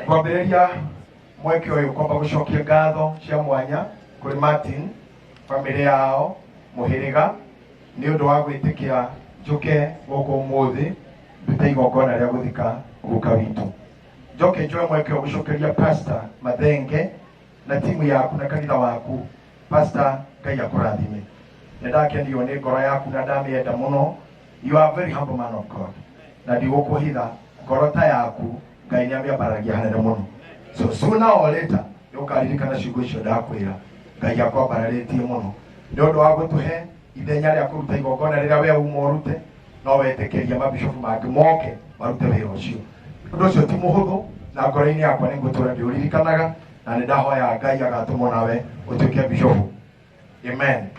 Kwambĩrĩria mweke ũyũ kwamba gũcokia ngatho cia mwanya kũrĩ Martin, bamĩrĩ yao, mũhĩrĩga, nĩ ũndũ wa gwĩtĩkĩra njũke gũkũ ũmũthĩ ndute igongona rĩa gũthika guka witũ. Njoke njoe mweke ũyũ gũcokeria Pastor Mathenge na timu yaku na kanitha waku. Pastor, Ngai akũrathime. Nĩ ndakenio nĩ ngoro yaku na ndamĩenda mũno. You are a very humble man of God, na ndigũkũhitha, ngoro ta yaku Ngai nĩ amĩambaragia hanene mũno. So sooner or later nĩ ũkaririkana ciugo icio ndakwĩra. Ngai akwambararĩtie mũno nĩ ũndũ wa gũtũhe ithenya rĩa kũruta igongona rĩrĩa we uma ũrute, no wetĩkĩria mabishopu mangĩ moke marute wĩra ũcio. Ũndũ ũcio ti mũhũthũ, na ngoro-inĩ yakwa nĩ ngũtũra ndĩũririkanaga, na nĩ ndahoya Ngai agatũma nawe ũtuĩke bishopu. Amen.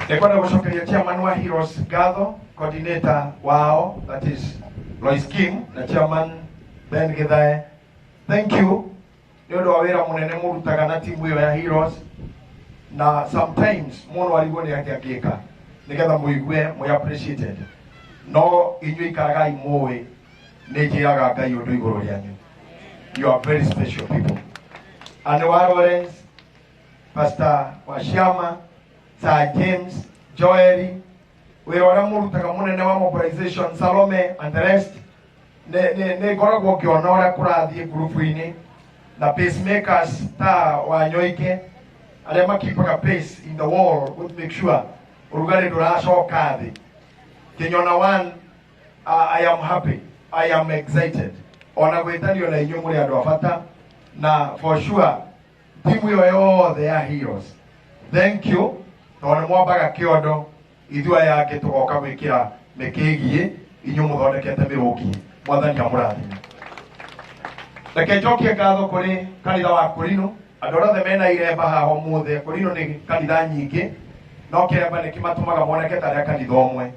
Nĩkwenda gũcokeria chairman wa Heroes ngatho, coordinator wao, that is Lois Kim, na chairman Ben Githae. Thank you nĩ ũndũ wa wĩra mũnene mũrutaga na timu ĩyo ya Heroes, na sometimes mũno arigwo nĩ atĩa angĩka nĩgetha mũigue mwĩ appreciated, no inyuĩ ikaragai mũĩ nĩ njĩraga Ngai ũndũ igũrũ rĩanyu. You are very special people. Anne wa Lawrence, Pastor Washiama, Sir James, Joel, wĩra ũrĩa mũrutaga mũnene wa mobilization, Salome and the rest, nĩ ngoragwo ngĩona ũrĩa kũrathiĩ ngurubu-inĩ na pacemakers ta Wanyoike arĩa makipaga pace in the wall would make sure ũrugarĩ ndũracoka thĩ. Kĩnyona one, I am happy, I am excited ona gwĩtanio na inyuĩ mũrĩ andũ a bata, na for sure timu ĩyo yothe ya Heroes, thank you, tondũ nĩ mwambaga kĩondo, ithuĩ aya angĩ tũgoka gwĩkĩra mĩkĩgiĩ, inyuĩ mũthondekete mĩrũngi. Mwathani amũrathime. Reke njokie ngatho kũrĩ kanitha wa Kũrinũ, andũ arĩa othe mena iremba haha ũmũthĩ. Kũrinũ nĩ kanitha nyingĩ, no kĩremba nĩ kĩmatũmaga moneke tarĩ a kanitha ũmwe.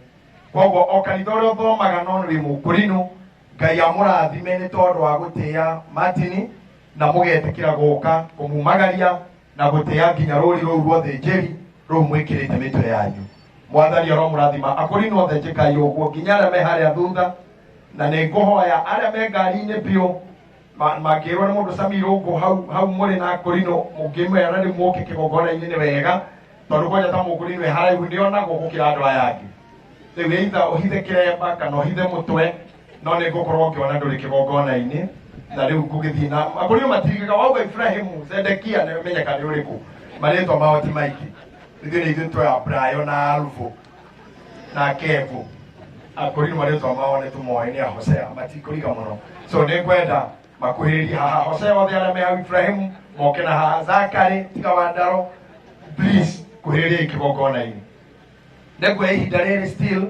Koguo o kanitha ũrĩa ũthomaga no nĩ wĩ mũkũrinũ, Ngai amũrathime nĩ tondũ wa gũtĩĩa Martin na mũgetĩkĩra gũka kũmumagaria na gũtĩĩa nginya rũri rũu rwa ũthĩnjĩri rũu mwĩkĩrĩte mĩtwe yanyu. Mwathani aromũrathima. Akũrinũ othe njĩkai ũguo, nginya arĩa me harĩa thutha, na nĩ ngũhoya arĩa me ngari-inĩ biũ mangĩrwo nĩ mũndũ Samir ũguo hau hau mũrĩ na akũrinũ mũngĩmera nĩ mũke kĩgongona-inĩ nĩ wega, tondũ kwanja ta mũkũrinũ e haraihu nĩ onagwo gũkĩra andũ aya angĩ. Rĩu either ũhithe kĩremba kana ũhithe mũtwe, no nĩ ngũkorwo ngĩona ndũrĩ kĩgongona-inĩ. Na rĩu ngũgĩthiĩ na akũrinũ matirigaga wauga Ibrahimu, Zedekia, nĩ menyeka nĩ ũrĩkũ, marĩtwa mao ti maingĩ. Ithuĩ nĩ ithuĩ twoya Brayo na Alvo na Kevo. Akũrinũ marĩtwa mao nĩ tũmoĩ, nĩ a Hosea, matikũriga mũno. So nĩ ngwenda makuhĩrĩrie haha. Hosea othe arĩa me hau, Ibrahimu moke na haha, Zakari tiga Wandaro, please kuhĩrĩriai kĩgongona-inĩ. Nĩguo ihinda rĩrĩ still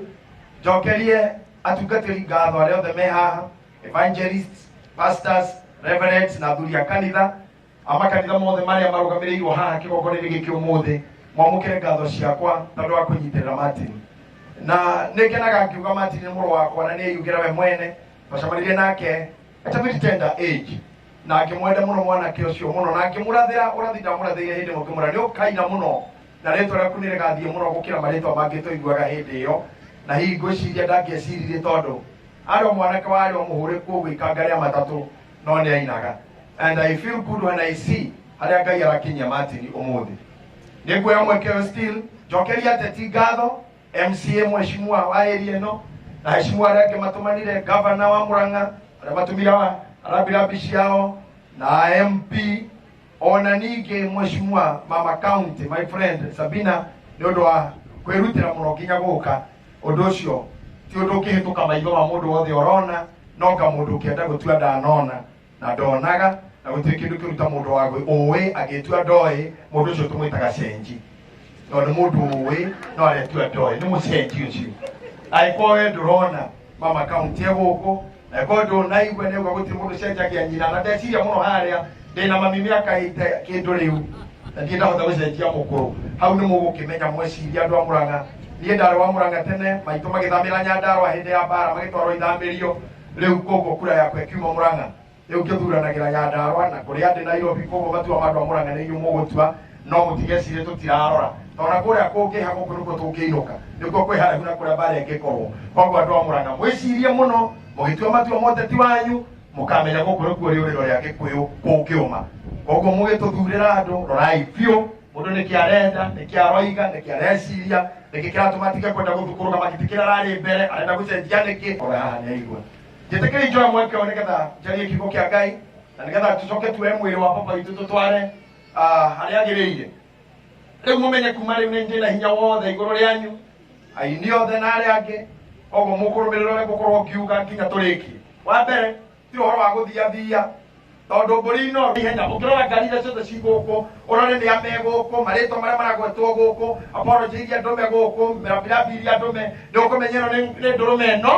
njokerie atungatĩri ngatho arĩa othe me haha, evangelists, pastors, reverends na athuri a kanitha a makanitha mothe marĩa marũgamĩrĩirwo haha kĩgongona-inĩ gĩkĩ ũmũthĩ. Mwamũkĩre ngatho ciakwa tondũ wa kũnyitĩrĩra Martin, na nĩ ngenaga ngiuga Martin nĩ mũrũ wakwa na nĩ eyugĩra we mwene. Twacemanirie nake at a very tender age na ngĩmwenda mũno mwanake ũcio mũno, na ngĩmũrathĩra ũrathi ndamũrathĩire hĩndĩ ĩmwe, ngĩmwĩra nĩ ũkaina mũno na rĩtwa rĩaku nĩ rĩgathiĩ mũno gũkĩra marĩtwa mangĩ tũiguaga hĩndĩ ĩyo. Na hihi ngwĩciria ndangĩeciririe, tondũ arĩ o mwanake warĩ o mũhũrĩku ũguo ikanga rĩa matatũ, no nĩ ainaga. And I feel good when I see harĩa Ngai arakinyia Martin ũmũthĩ. Nĩ nguoya mweke ũyũ still njokeria ateti ngatho, MCA mheshimiwa wa area ĩno na heshimiwa arĩa angĩ matũmanire, governor wa Murang'a arĩa matũmire rambirambi ciao na MP, ona ningĩ mheshimiwa mama county, my friend Sabina, nĩ ũndũ wa kwĩrutĩra mũno nginya gũka. Ũndũ ũcio ti ũndũ ũngĩhĩtũka maitho ma mũndũ wothe ũrona, no nga mũndũ ũkĩenda gũtua ndanona na ndonaga, na gũtirĩ kĩndũ kĩruta mũndũ wa ũĩ agĩtua ndoĩ. Mũndũ ũcio tũmwĩtaga cenji, tondũ mũndũ ũĩ no aretua ndoĩ, nĩ mũcenji ũcio. Angĩkorwo we ndũrona mama kaunti e gũkũ, angĩkorwo ndũnaigua nĩ uga gũtirĩ mũndũ cenjagia nyina, na ndeciria mũno harĩa ndĩna mami mĩaka ĩte kĩndũ rĩu na ndirĩ ndahota gũcenjia mũkũrũ hau. Nĩ mũgũkĩmenya mweciria andũ a Mũrang'a. Niĩ ndarĩ wa Mũrang'a tene, maitũ magĩthamĩra Nyandarũa hĩndĩ ya mbara, magĩtwarwo ithamĩrio rĩu, koguo kura yakwa ĩkiuma Mũrang'a. Rĩu ngĩthuranagĩra Nyandarũa na kũrĩa ndĩ Nairobi. Koguo matua ma andũ a Mũrang'a nĩ inyuĩ mũgũtua, no mũtigecirie tũtirarora, tondũ na kũrĩa kũngĩha gũkũ nĩkuo tũngĩinũka, nĩkuo kwĩ haraihu na kũrĩa mbara ĩngĩkorwo. Koguo andũ a Mũrang'a, mwĩcirie mũno mũgĩtua matua ma ũteti wanyu. Mũkamenya gũkũ nĩkuo rĩũrĩro rĩa Gĩkũyũ kũngĩũma. Koguo mũgĩtũthurĩra andũ, rorai biũ mũndũ nĩkĩ arenda, nĩkĩ aroiga, nĩkĩ areciria, nĩkĩ kĩratũma atige kwenda gũthukũrũka magiti kĩrĩa ararĩ mbere, arenda gũcenjia nĩkĩ. Ora haha nĩ aigua. Njĩtĩkĩri njoe mweke ũyũ nĩgetha njarie kiugo kĩa Ngai na nĩgetha tũcoke tuoe mwĩrĩ wa baba witũ tũtware harĩa agĩrĩire. Rĩu mũmenye kuma rĩu nĩ ndĩ na hinya wothe igũrũ rĩanyu, aini othe na arĩa angĩ, koguo mũkũrũmĩrĩra ũrĩa ngũkorwo ngiuga nginya tũrĩkie. Wa mbere, ti ũhoro wa gũthiathia, tondũ mbũri ino ihenya ũngĩrora ngari iria ciothe ci gũkũ, ũrore nĩ a me gũkũ, marĩtwa marĩa maragwetwo gũkũ, apology iria ndũme gũkũ, mĩrabirabi iria ndũme, nĩ ũkũmenya ĩno nĩ ndũrũme ĩno.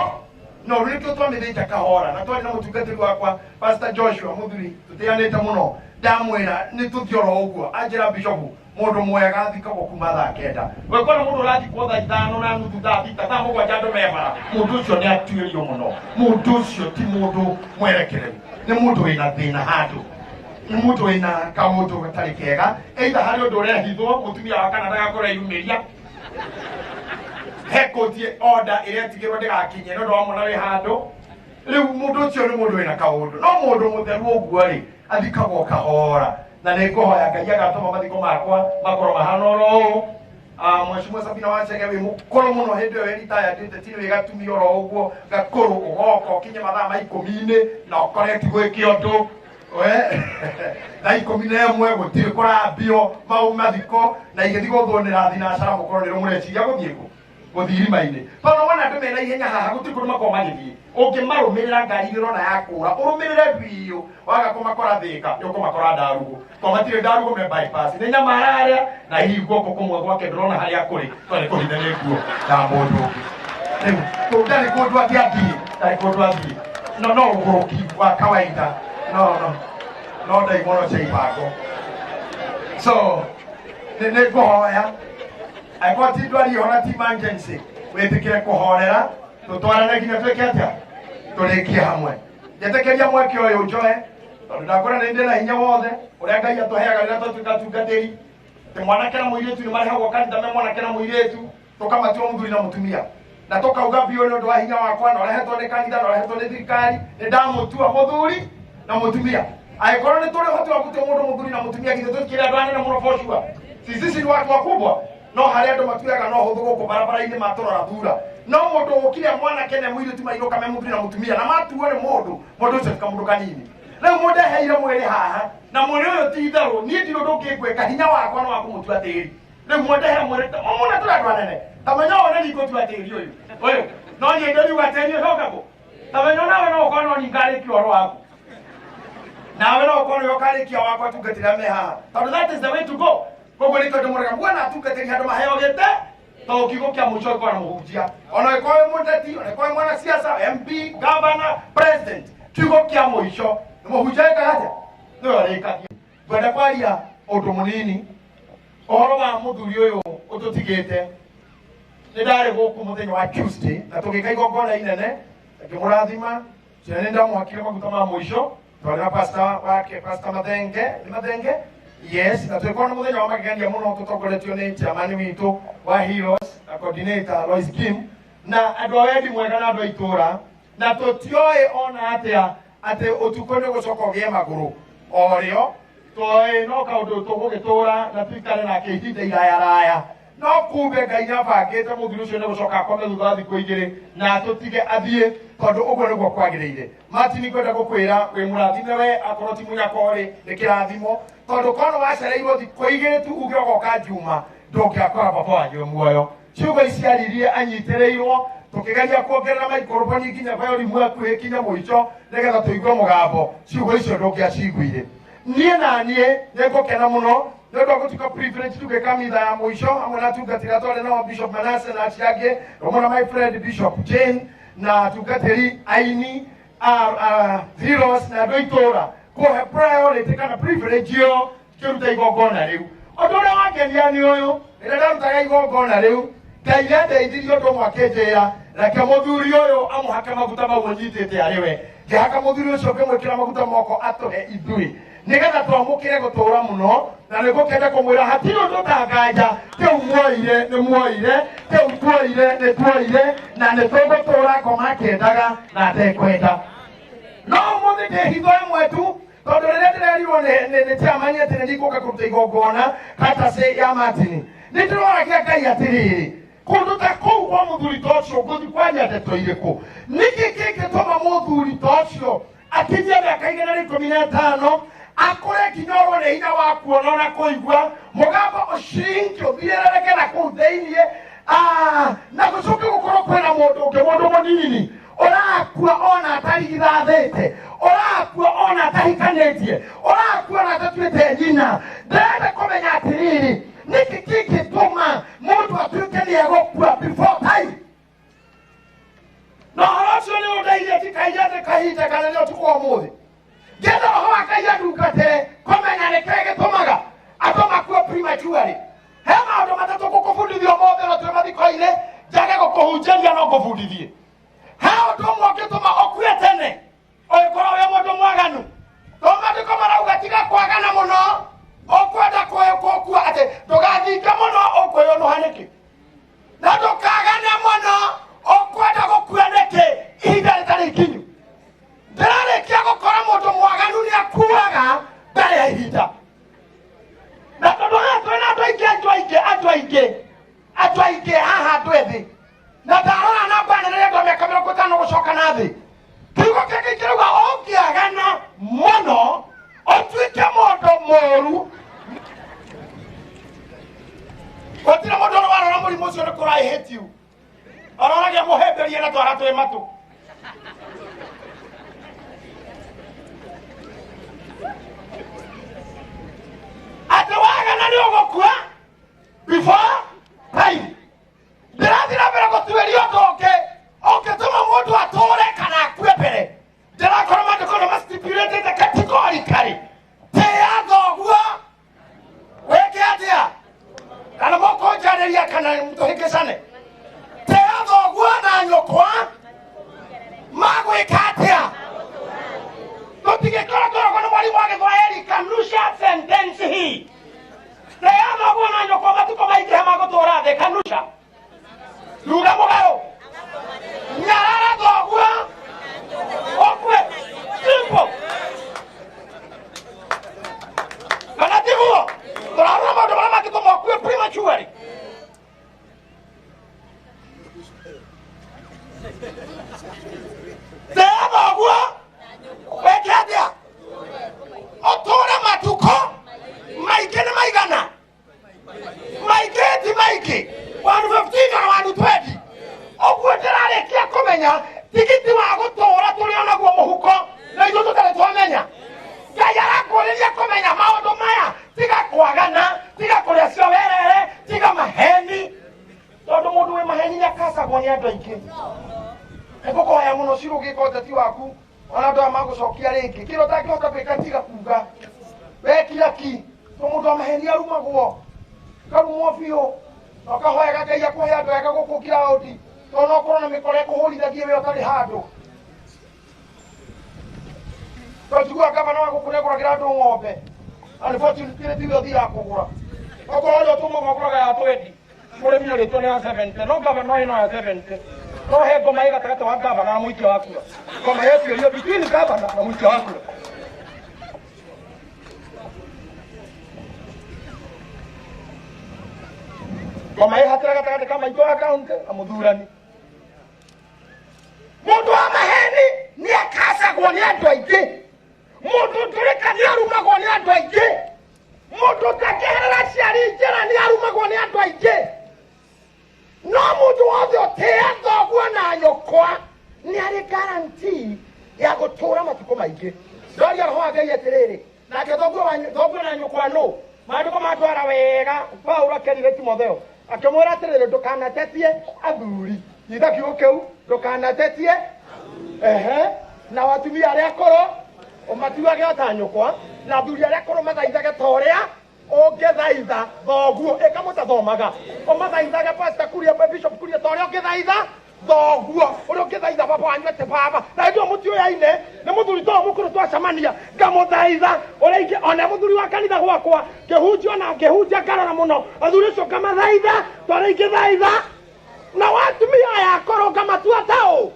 No rĩu nĩkĩo twamĩthĩnja kahora, na twarĩ na mũtungatĩri wakwa Pastor Joshua mũthuri tũtĩanĩte mũno, ndamwĩra nĩ tũthiĩ oro ũguo, anjĩra bishop mũndũ mwega athikagwo kuma thaa 9. Gwekora mũndũ ũrathikwo thaa 5:30, thaa 6, thaa 7 andũ me bara, mũndũ ũcio nĩ atuĩrio mũno. Mũndũ ũcio ti mũndũ mwerekereru, nĩ mũndũ wĩna thĩna handũ, nĩ mũndũ wĩna kaũndũ gatarĩ kega, either harĩ ũndũ ũrehithwo mũtumia wa kana ndagakorwo eyumĩria, he kũti order ĩretigĩrwo ndĩgakinye nĩ ũndũ wa mwana wĩ handũ. Rĩu mũndũ ũcio nĩ mũndũ wĩna kaũndũ, no mũndũ mũtheru ũguo rĩ athikagwo kahora, na nĩ ngũhoya Ngai agatũma mathiko makwa makorwo mahana oro ũũ. Mheshimiwa Sabina Wachege wĩ mũkũrũ mũno hĩndĩ ĩyo wĩ retired ũteti wĩ gatumia oro ũguo gakũrũ, ũgoka ũkinye mathaa ma 10 na ũkore ti gwĩke ũndũ. We, thaa 11 gũtirĩ kũrambio mau mathiko, na igĩthiĩ gũthũnĩra thinacara mũkorwo nĩrĩo mũreciria gũthiĩ kũ gũthiĩ irima-inĩ. Tondũ wona andũ mena ihenya haha gũtirĩ kũndũ makoragwo magĩthiĩ, ũngĩmarũmĩrĩra ngari iria ũrona ya kũra ũrũmĩrĩre biũ, waga kũmakora Thĩka nĩ ũkũmakora Ndarugũ, tondũ matirĩ Ndarugũ me bypass, nĩ nyama ararĩa na hihi guoko kũmwe gwake ndũrona harĩa kũrĩ tondũ nĩ kũhithe nĩ nguo ya mũndũ ũngĩ. Rĩu kũu ndarĩ kũndũ angĩathiĩ, ndarĩ kũndũ athiĩ, no no ũgũrũki wa kawaida, no no no ndaimono cia ibango. So nĩ ngũhoya angĩkorwo ti ndwari ĩho na ti emergency, wĩtĩkĩre kũhorera tũtwarane nginya twĩke atĩa, tũrĩkie hamwe. Njĩtĩkĩria mweke ũyũ njoe, tondũ ndakwĩra nĩ ndĩ na hinya wothe ũrĩa Ngai atũheaga rĩrĩa twatuĩka atungatĩri. Atĩ mwanake na mũirĩtu nĩ marehagwo kanitha me mwanake na mũirĩtu, tũkamatua mũthuri na mũtumia, na tũkauga biũ nĩ ũndũ wa hinya wakwa na ũrehetwo nĩ kanitha na ũrehetwo nĩ thirikari, nĩ ndamũtua mũthuri na mũtumia. Angĩkorwo nĩ tũrĩ ũhoti wa gũtua mũndũ mũthuri na mũtumia, githĩ tũtikĩrĩ andũ anene mũno for sure? Sisi si ni watu wakubwa, no harĩ andũ matuaga no hũthũ gũkũ barabara-inĩ matũrora thura, no mũndũ ũkire mwanake na mũirĩtu mainũka me mũthuri na mũtumia na matuo nĩ mũndũ, mũndũ ũcio ti kamũndũ kanini. Rĩu mũndũ eheire mwĩrĩ haha, na mwĩrĩ ũyũ ti itherũ, niĩ ndirĩ ũndũ ũngĩngwĩka, hinya wakwa nĩ wa kũmũtua tĩri. Rĩu mwendehere mwĩrĩ mũna tũrĩ andũ anene, ta menya wone nĩ ngũtua tĩri ũyũ ũyũ, no niĩ ndĩriuga tĩri ũyũ ũkagwo, ta menya nawe no ũkorwo no ningarĩkia ũhoro waku, nawe no ũkorwo nĩwe ũkarĩkia wakwa atungatĩri arĩa me haha, tondũ that is the way to go. Koguo nĩkĩo ndĩmũraga muona atungatĩri handũ maheo gĩte, tondũ kiugo kĩa mũico gĩkoragwo na mũhunjia, ona ĩkorwo wĩ mũteti, ona ĩkorwo wĩ mwanasiasa, MP, governor, president, kiugo kĩa mũico nĩ mũhunjia ĩkaga atĩa, nĩwe ũrĩkagia. Ngwenda kwaria ũndũ mũnini ũhoro wa mũthuri ũyũ ũtũtigĩte. Nĩ ndarĩ gũkũ mũthenya wa Tuesday na tũgĩka igongona inene, ngĩmũrathima ciana, nĩ ndamũhakire maguta ma mũico, twarĩ na pastor wake, Pastor Mathenge, nĩ Mathenge, yes, na twĩkorwo na mũthenya wa magegania mũno tũtongoretio nĩ chairman witũ wa Heroes na coordinator Lois Kim na andũ a wendi mwega na andũ a itũra, na tũtioĩ ona atĩa atĩ ũtukũ nĩ ũgũcoka ũgĩe magũrũ o rĩo, twoĩ no kaũndũ tũgũgĩtũra na tuikare nake ihinda iraya raya, no kumbe Ngai nĩabangĩte mũthuri ũcio nĩ gũcoka akome thutha wa thikũ 2 na atũtige athiĩ, tondũ ũguo nĩguo kwagĩrĩire. Martin, ngwenda gũkwĩra wĩ mũrathime we, akorwo ti mũnyakorĩ nĩ kĩrathimo, tondũ korwo wacereirwo thikũ 2 tu uge ũgoka Juma, ndũngĩakora baba wanyu muoyo. Ciugo ici aririe anyitĩrĩirwo, tũkĩgeria kuongerera maikroboni nginya volume hakuhĩ kinya mũico nĩgetha tũigue mũgambo, ciugo icio ndũngĩaciguire. Niĩ na niĩ nĩ ngũkena mũno nĩ ũndũ wa gũtuĩka privilege tũgĩka mitha ya mũico hamwe na atungatĩri arĩa twarĩ nao, Bishop Manasseh na acio angĩ, hamwe na my friend Bishop Jane na atungatĩri aini heroes na andũ a itũũra, kũhe priority kana privilege ĩyo kĩruta igongona rĩu. Ũndũ ũrĩa wangenia nĩ ũyũ, rĩrĩa ndarutaga igongona rĩu, Ngai nĩandeithirie ũndũ ũmwe akĩnjĩra, reke mũthuri ũyũ amũhake maguta mau ũnyitĩte arĩ we. Ngĩhaka mũthuri ũcio, ngĩmwĩkĩra maguta moko atũhe ithuĩ nĩgetha twamũkĩre gũtũra mũno, na nĩ ngũkenda kũmwĩra hatirĩ ũndũ ũtanganja, kĩu muoire nĩ muoire, kĩu tuoire nĩ tuoire, na nĩ tũgũtũra ngoma akĩendaga na atekwenda. No ũmũthĩ ndĩ hitho ĩmwe tu, tondũ rĩrĩa ndĩrerirwo nĩ chairman atĩ nĩ ndikũka kũruta igongona katacĩ ya Martin, nĩ ndĩroragia Ngai atĩrĩrĩ, kũndũ ta kũu kwa mũthuri ta ũcio ngũthiĩ kwaria ndeto irĩkũ? Nĩkĩ kĩngĩtũma mũthuri ta ũcio akinyie mĩaka 115, akũre nginya orwo nĩ hinya wa kuona na kũigua, mũgambo ũciringi ũthirĩrĩrĩke na kũu thĩiniĩ, na gũcoke gũkorwo kwĩna mũndũ ũngĩ, mũndũ mũnini ũrakua ona atarigithathĩte, ũrakua ona atahikanĩtie, ũrakua ona atatuĩte nyina. Ndĩrenda kũmenya atĩrĩrĩ, nĩkĩ kĩngĩtũma mũndũ atuĩke nĩ egũkua before time? Na ũhoro ũcio nĩ ũndeithie tikaire atĩ kahinda kanene ũtukũ wa ũmũthĩ ngĩenda roho wa Ngai andungatĩre kũmenya nĩkĩ gĩtũmaga andũ makue prematurely. He maũndũ matatũ ngũkũbundithia ũmũthĩ na twĩ mathiko-inĩ, njage gũkũhunjĩria no ngũbundithie. He ũndũ ũmwe ũngĩtũma ũkue tene ũngĩkorwo wĩ mũndũ mwaganu, to maandĩko marauga tiga kwagana mũno, ũkwenda gũkua atĩ ndũgathinge mũno, ũkwĩyũnũha nĩkĩ? Na ndũkagane mũno, ũkwenda gũkua nĩkĩ ihinda rĩtarĩ ikinyu? Ndĩrarĩkia gũkora mũndũ mwaganu nĩ akuaga mbere ya ihinda. Na tondũ haha twĩna andũ aingĩ, andũ aingĩ, andũ aingĩ, andũ aingĩ haha, andũ ethĩ, na ndarora namba nene ya andũ a mĩaka 50 gũcoka na thĩ, kiugo kĩngĩ kĩrauga ũngĩagana mũno ũtuĩke mũndũ mũũru. Gũtirĩ mũndũ ũrĩ warora mũrimũ ũcio nĩ kũraihĩtiu, aroragia mũhĩmbĩrie na twara twĩ matũ. Atĩ wagana nĩ ũgũkua before time. Ndĩrathiĩ na mbere gũtuĩria ũndũ ũngĩ ũngĩtũma mũndũ atũre kana akue mbere. Ndĩrakora maandĩko nĩ mastipulĩtĩte categorically, tĩĩa thoguo wĩke atĩa, kana mũkũnjarĩria kana tũhĩngĩcane. Tĩĩa thoguo na nyũkwa magwĩka atĩa? Tũtigĩkorwo tũrogwo nĩ mwarimũ wa Gĩthwaĩri. Kanusha sentence hii: tĩĩa thoguo na nyũkwa matukũ maingĩhe magũtũra thĩ. Kanusha. Ruga mũgarũ, nyarara thoguo ũkue. Simple, kana tiguo? Tũrarora maũndũ marĩa mangĩtũma ũkue prematurely. Tĩĩa thoguo wĩke atĩa? Ũtũre matukũ maingĩ. Nĩ maigana maingĩ? Ti maingĩ, 115 na 120 ũguo. Ndĩrarĩkia kũmenya tigiti wa gũtũũra tũrĩ onaguo mũhuko na ithuĩ tũtarĩ twamenya. Ngai arakũrĩria kũmenya maũndũ maya: tiga kwagana, tiga kũrĩa cio werere, tiga maheni, tondũ mũndũ wĩ maheni nĩ akacagwo nĩ andũ aingĩ. Nĩngũkũhoya mũno, Ciro, ũgĩka ũteti waku ona andũ aya magũcokia rĩngĩ, kĩrĩa ũtangĩhota gwĩka tiga kuga wekira ki. To mũndũ wa maheni arumagwo, karumwo biũ, na ũkahoyaga Ngai akũhe andũ ega gũkũ kiraũndi, tondũ no ũkorwo na mĩkora ĩkũhũrithagie we ũtarĩ handũ. Tondũ gavana wa gũkũ nĩagũragĩra andũ ng'ombe, unfortunately tiwe ũthiaga kũgũra. Okorwo ũrĩa ũtũmaga ũgũraga ya 20, mũrĩmi arĩtwo nĩ ya 70, no gavana ĩno ya 70. No he ngoma ĩ gatagatĩ wa gavana na mũikia wa kura, ngoma yetuĩrio between gavana na mũikia wa kura. Ngoma ĩhatĩra gatagatĩ ka maitũ wa kaunti na mũthurani. Mũndũ wa maheni nĩ akacagwo nĩ andũ aingĩ. Mũndũ ndũrĩka nĩ arumagwo nĩ andũ aingĩ. Mũndũ ũtakĩherera aciari njĩra nĩ arumagwo nĩ andũ aingĩ. No mũndũ wothe ũtĩĩa thoguo na nyũkwa nĩ arĩ guarantee ya gũtũũra matukũ maingĩ. Ndoria roho wa Ngai atĩrĩrĩ, nake thoguo thoguo na nyũkwa nũ? Maandĩko matwara wega. Paulo akerire Timotheo, akĩmwĩra atĩrĩrĩ, ndũkanatetie athuri. Nyita kiugo kĩu, ndũkanatetie. Ehe, na atumia arĩa akũrũ ũmatuage o ta nyũkwa, na athuri arĩa akũrũ mathaithage ta ũrĩa ũngĩthaitha thoguo. Ĩka mũtathomaga, ũmathaithage, Pastor Kuria, Bishop Kuria, ta ũrĩa ũngĩthaitha thoguo, ũrĩa ũngĩthaitha baba wanyu, atĩ baba. Na hĩndĩ ĩyo mũtiũyaine nĩ mũthuri to mũkũrũ, twacemania ngamũthaitha ũrĩa ingĩ ona mũthuri wa kanitha gwakwa ngĩhunjia, ona ngĩhunjia ngarora mũno athuri ũcio ngamathaitha ta ũrĩa ingĩthaitha, na watumia aya akũrũ ngamatua taũ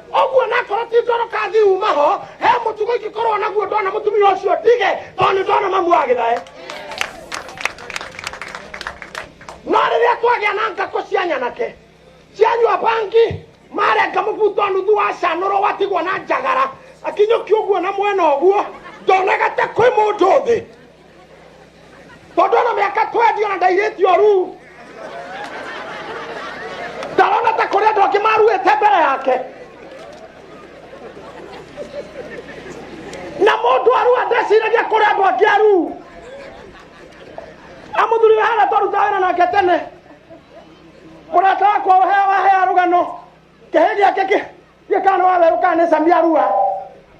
ũguo, nakorwo ti ngoro kathi uma ho he. Mũtugo ingĩkorwo naguo ndona mũtumia ũcio ndige, tondũ nĩ ndona mamu wa Gĩthae. No rĩrĩa twagĩa na ngakũ cia nyanake cianyua bangi, marenga mũbuto nuthu wa canũrwo, watigwo na njagara akinyũkia ũguo na mwena ũguo, ndonaga ta kwĩ mũndũ thĩ, tondũ ona mĩaka 20 ona ndairĩtio ruu, ndarona ta kũrĩ andũ angĩ maruĩte mbere yake. Na mũndũ arua ndeciragia kũrĩ andũ angĩ aruu. Amũthuri we harĩa twaruta wĩra nake tene, mũrata wakwa ũheo wahea rũgano kĩhĩ gĩake gĩkana nĩ wawerũ kana nĩ Sami arua,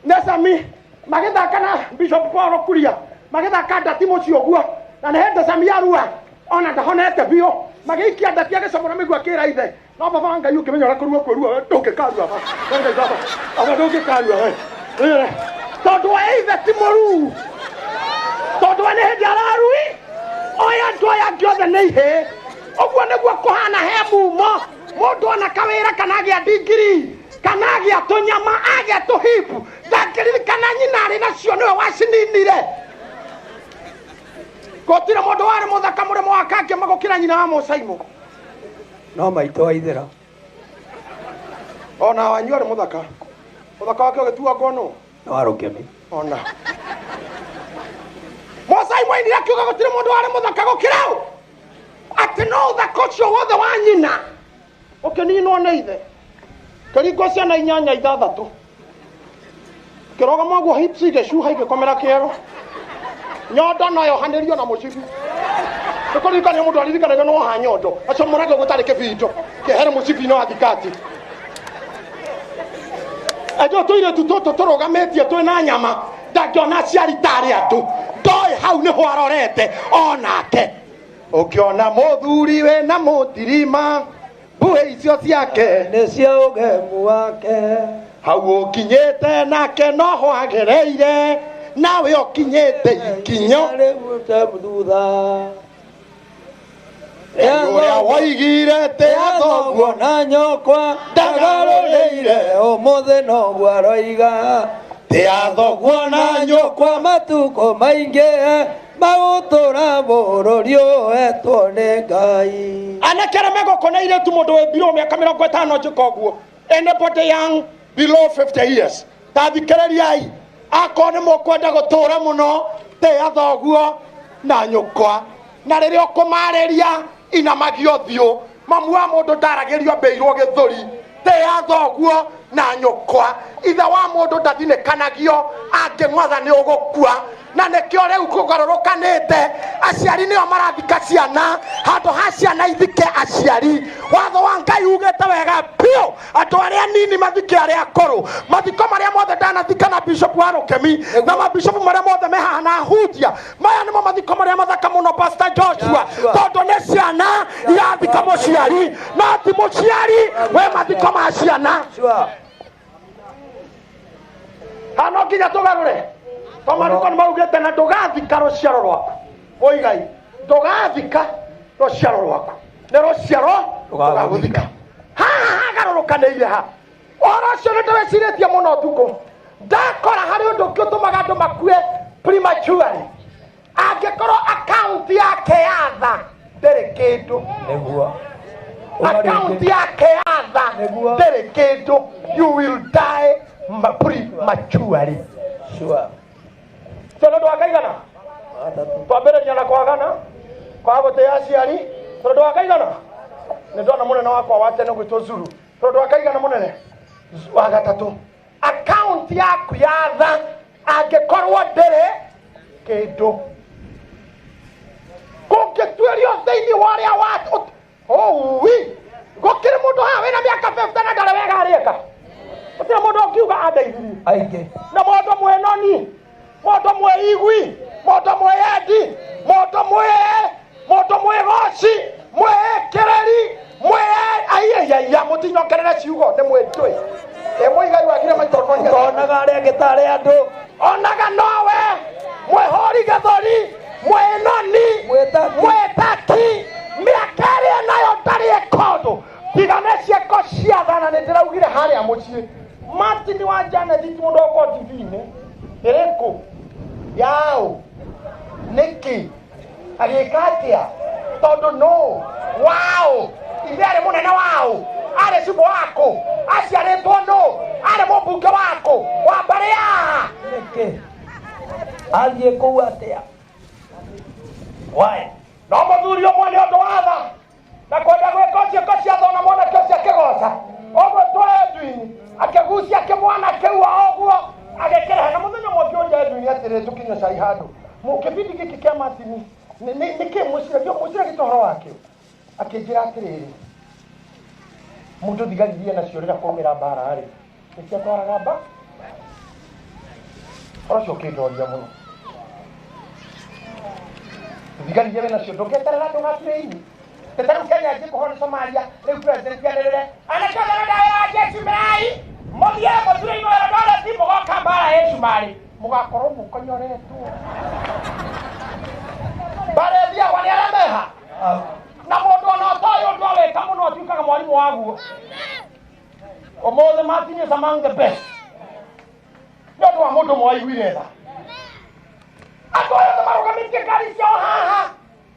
nĩ Sami magĩthaka na Bishop Paul Kuria, magĩthaka ndati mũciĩ ũguo, na nĩ hĩndĩ Sami arua ona ndahonete biũ, magĩikia ndati agĩcomora mĩguo, akĩra ithe, "No baba wa Ngai, ũngĩmenya ũrĩa kũrua kwĩrua, we ndũngĩkarua ba. We Ngai baba, baba ndũngĩkarua we." Wĩre, tondũ we ithe ti mũruu, tondũ we nĩ hĩndĩ ararui oya andũ aya angĩ othe nĩ ihĩĩ. Ũguo nĩguo kũhana he mumo. Mũndũ ona kawĩra kana agĩa ndigiri kana agĩa tũnyama agĩa tũhipu, ndangĩririkana nyina arĩ nacio, nĩwe wacininire. Gũtirĩ mũndũ warĩ mũthaka mũrĩmo wa Kangema gũkĩra nyina wa Mũcaimũ. No maitũ wa ithera. Ona wanyu arĩ mũthaka, mũthaka wake ũgĩtuangwo nũ? Nĩ wa Rũkemi. Ona Mũcaimũ ainire akiuga gũtirĩ mũndũ warĩ mũthaka gũkĩra ũ, atĩ no ũthaka ũcio wothe wa nyina ũkĩninwo nĩ ithe. Kĩringo ciana inyanya ithathatũ kĩrũgama ũguo, hips igĩcuha igĩkomera kĩero, nyondo no yohanĩrio na mũcibi. Nĩkũririkania mũndũ aririkanagio no ha nyondo acomorage ũguo tarĩ kĩbindo kĩehere mũcibi-inĩ wa thikati. Enjo tũirĩtu tũtũ tũrũgamĩtie twĩna nyama, ndangĩona aciari tarĩ andũ, ndoĩ hau nĩho arorete onake. Ũngĩona mũthuri wĩna mũtirima, mbuĩ icio ciake nĩ cia ũgemu wake. Hau ũkinyĩte nake noho agereire, nawe ũkinyĩte ikinyo rĩu te thutha. Ũrĩa woigire tĩa thoguo na nyokwa ndagarũrĩire, ũmũthĩ noguo aroiga. Tĩa thoguo na nyũkwa. Kwa matukũ maingĩ magũtũra bũrũri ũhetwo nĩ Ngai. Anake arĩa megũkũ na airĩtu, mũndũ wĩ below mĩaka 50 njĩka ũguo, anybody young below 50 years, ta thikĩrĩriai. Akorwo nĩ mũkwenda gũtũra mũno, tĩa thoguo na nyũkwa, na rĩrĩa ũkũmarĩria inamagia ũthiũ. Mamu wa mũndũ ndaragĩrio ambĩirwo gĩthũri. Tĩa thoguo na nyũkwa. Ithe wa mũndũ ndathinĩkanagio, angĩng'otha nĩ ũgũkua. Na nĩkĩo rĩu kũgarũrũkanĩte, aciari nĩo marathika ciana handũ ha ciana ithike aciari. Watho wa Ngai ugĩte wega biũ, andũ arĩa nini mathike arĩa akũrũ. Mathiko marĩa mothe ndanathika na Bishop wa Rũkemi na mabishopu marĩa mothe me haha na ahunjia, maya nĩmo mathiko marĩa mathaka mũno, Pastor Joshua, Joshua. tondũ nĩ ciana irathika mũciari, no ti mũciari we mathiko ma ciana. Sure. Hano nginya tũgarũre to maandĩko nĩ maugĩte na ndũgathika rũciaro rwaku. Mũigai, ndũgathika rũciaro rwaku, nĩ rũciaro rũgagũthika. Haha hagarũrũkanĩire ha ũhoro ũcio nĩ ndĩwĩcirĩtie mũno ũtukũ, ndakora harĩ ũndũ ũngĩ ũtũmaga andũ makue prematurely, angĩkorwo akaunti yake ya tha ndĩrĩ kĩndũ. Nĩguo. Akaunti yake ya tha Nĩguo. ndĩrĩ kĩndũ, you will die prematurely. Sure. So nĩ ũndũ wa kaigana? Gatatũ. Twambĩrĩria na kwagana kwaga gũtĩa aciari. Tondũ wa kaigana nĩ ndona mũnene wakwa wa tene gwĩtwo Zuru. Tondũ wa kaigana mũnene wa gatatũ, akaunti yaku ya tha angĩkorwo ndĩrĩ kĩndũ, kũngĩtuĩrio thĩinĩ wa ũrĩa wa ũui, gũkĩrĩ mũndũ haha wĩna mĩaka 50 na ndarĩ wega arĩka, gũtirĩ mũndũ ũngiuga andeithirie. Aingĩ. Na mũndũ mwĩnoni, mũndũ mwĩigui, mũndũ mwĩyendi, mũndũ mwĩ mũndũ mwĩgoci, mwĩĩkĩrĩri, mwĩ aiaiaia, mũtinyokerere ciugo nĩ mwĩtũĩ ĩ mũigai wagire maitokonya. Ũkonaga arĩa angĩ tarĩ andũ. Onaga nowe mwĩhũri gĩthũri, mwĩnoni, Mwĩtaki. Mwĩtaki, mĩaka ĩrĩa nayo ndarĩ ĩka ũndũ tiga nĩ ciĩko cia thana. Nĩ ndĩraugire harĩa mũciĩ Martin wa Janet ti mũndũ ũkorwo TV-inĩ ĩrĩkũ yaũ nĩkĩ agĩka atĩa tondũ no waũ ithe arĩ mũnene waũ arĩ cibũ wakũ aciarĩtwo nũ arĩ mũmbunge wakũ wa mbarĩ ya Nĩkĩ? Athiĩ kũu atĩa? Why? No mũthuri ũmwe nĩ ũndũ wa tha na kwenda gwĩka ciĩko cia tha ona mwanake ũcio akĩgoca ũguo twa Edwin akĩgucia kĩmwana kĩu o ũguo agĩkĩrehe na mũthenya ũmwe ngĩũria Edwin atĩrĩ tũkĩnyua cai handũ kĩbindi gĩkĩ kĩa Martin nĩkĩ mũciragia mũciragia ũhoro wakĩo akĩnjĩra atĩrĩrĩ mũndũ thigari iria nacio rĩrĩa kwaumĩra mbara rĩ nĩciatwaraga mba ũhoro ũcio ũkĩndoria mũno thigari iria wĩnacio ndũngĩeterera ndũgaturĩini ta rĩu Kenya njĩ kũhoro nĩ Somalia rĩu president anĩrĩre anake othe arĩa wa jeshi merai mũthiĩ mũturĩinwo Eldoret mũgoka mbara ĩ Cumarĩ mũgakorwo mũkonyoretwo mbara ĩthiagwo nĩ arĩa meha na mũndũ ona ũtoĩ ũndũ awĩka mũno atuĩkaga mwarimũ waguo. Ũmũthĩ Martin is among the best nĩ ũndũ wa mũndũ mwaiguire tha. Andũ aya othe marũgamĩtie ngari ciao haha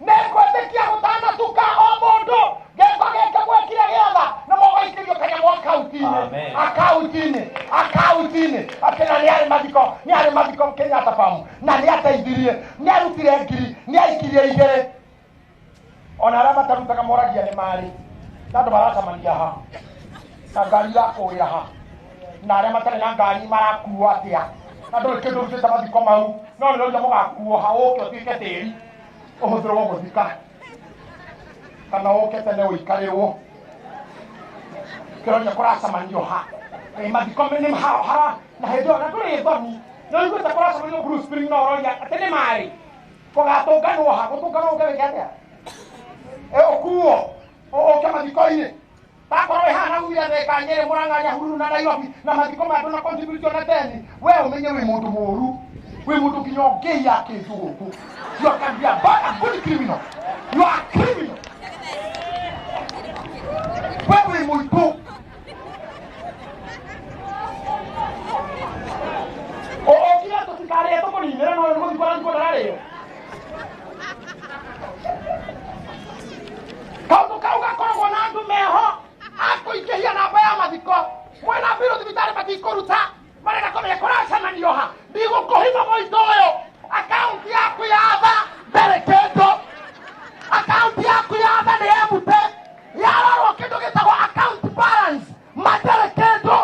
nĩngwĩtĩkia gũtanatuka o mũndũ gĩko gĩkĩ mwekire gĩotha nĩ mũgũikĩrio kanyamũ akaunti-inĩ. Amen. Akaunti-inĩ akaunti-inĩ atĩ na nĩ arĩ mathiko nĩ arĩ mathiko Kenyatta Farm na nĩ ateithirie nĩ arutire ngiri nĩ aikirie igĩrĩ ona arĩa matarutaga moragia nĩ marĩ na andũ maracemania ha na ngari irakũrĩra ha na arĩa matarĩ na ngari marakuo atĩa na ndũrĩ kĩndũ ũrutĩte mathiko mau no nĩ ũrĩa mũgakuo ha ũke ũtuĩke tĩri ũhũthĩrwo gũthika kana ũke tene ũikarĩrwo kĩroria kũracemanio ha. Ĩ, mathiko nĩ hara na hĩndĩ ĩyo na ndũrĩ thoni nĩ ũiguĩte kũracemanio Blue Spring no ũroria atĩ nĩ marĩ kũgatũnganwo ha gũtũnganwo ũke wĩke atĩa ĩ ũkuo ũke mathiko-inĩ takorwo wĩ haha na ugire Thika Nyĩrĩ Mũrang'a Nyahururu na Nairobi na mathiko ma andũ na contribute na teni we ũmenye wĩ mũndũ mũru wĩ mũndũ nginya ũngĩiya kĩndũ gũkũ. You can be a bad, a good criminal. You are a criminal. We wĩ mũitũ ũkire tũtikarĩe tũkũninĩre no nĩ gũthiĩ kũrathiĩ ndararĩo kaũndũ kau gakoragwo na andũ meho akũingĩhia namba ya mathiko mwena mbirũ thibitarĩ matikũruta marenda kũmenya kũracemanio ha ndigũkũhitha mũitũ ũyũ akaunti yaku ya tha mbere kĩndũ akaunti yaku ya tha nĩ emute yarorwo kĩndũ gĩtagwo account balance matarĩ kĩndũ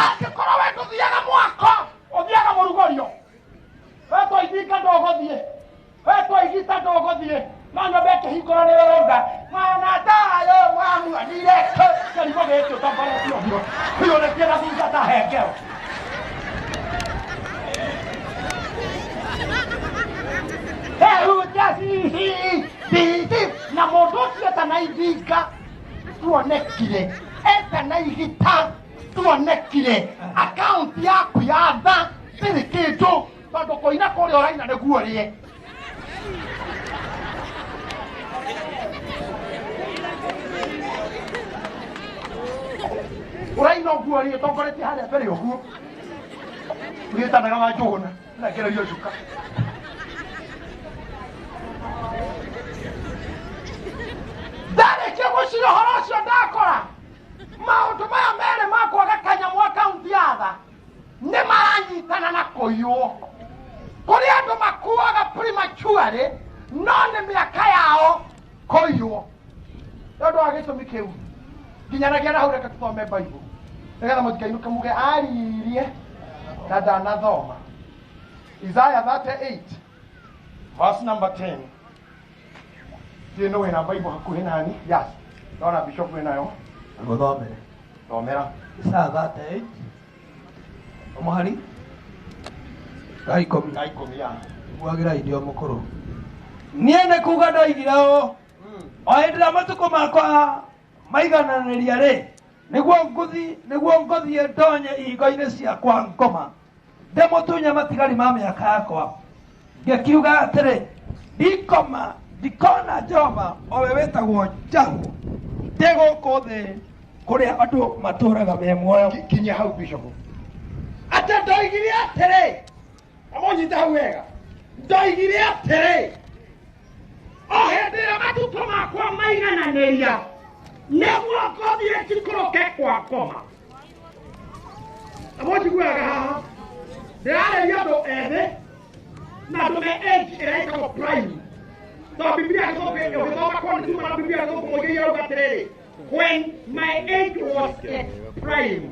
angĩkorwo we ndũthiaga mwako ũthiaga mũrugorio wetwo ithinga ndũgũthiĩ wetwo igita ndũgũthiĩ no nyũmba ĩkĩhingũrwo nĩ ũrauga mwana tayo mwamuonire kĩrigo gĩkĩ ũtongoretie ũguo hiũrĩtie na thutha ta hengero hehutia cici na mũndũ ũcio etana ithinga tuonekire etana igita tuonekire akaunti yaku ya tha ndĩrĩ kĩndũ tondũ kũina kũrĩa ũraina nĩguo ũrĩe ũraina ũguo rĩ ũtongoretie harĩa mbere ũguo ũgĩtanaga wa njũgũna rengererio cuka ndarĩkia gũcira ũhoro ũcio ndakora maũndũ maya merĩ ma kwaga kanyamũ akaunti ya tha nĩ maranyitana na kũiywo kũrĩ andũ makuaga prematurely no nĩ mĩaka yao kũiywo nĩ ũndũ wa gĩtũmi kĩu nginyanagia na hau reke tũthome Bible nĩgetha mũtikainũke muge aririe na ndanathoma Isaiah 38 verse number 10 ndiĩ nĩ wĩna Bible hakuhĩ nani. Yes, ndona bishop wĩnayo. Ngũthomere. Thomera. Isaya 38 mũhari wa 10. Ga 10 ya. Mwagĩra irio mũkũrũ niĩ nĩ kuga ndoigire ũũ o hĩndĩ ĩrĩa matukũ makwa maigananĩria rĩ nĩguo ngũthi nĩguo ngũthiĩ ndonye ihingo-inĩ ciakwa ngoma ndĩmũtunye matigari ma mĩaka yakwa ngĩkiuga atĩrĩ ndikoma ndikona Jehova o we wĩtagwo Jahwe ndĩ gũkũ thĩ. Kũrĩa andũ matũũraga me muoyo. Kinyia hau, bishop. Atĩ ndoigire atĩrĩ, amũnyite hau wega, ndoigire atĩrĩ, o hĩndĩ ĩrĩa matukũ makwa maigananĩria, nĩguo ngũthiĩ njikũrũke kwa ngoma. Amũnjiguaga haha, ndĩrarĩria andũ ethĩ na andũ me age ĩrĩa ĩtagwo prime, tondũ Biblia Gĩthũngũ, ũgĩthoma kwa nĩ tuma na Biblia Gĩthũngũ mũingĩ irauga atĩrĩrĩ, "When my age was at prime."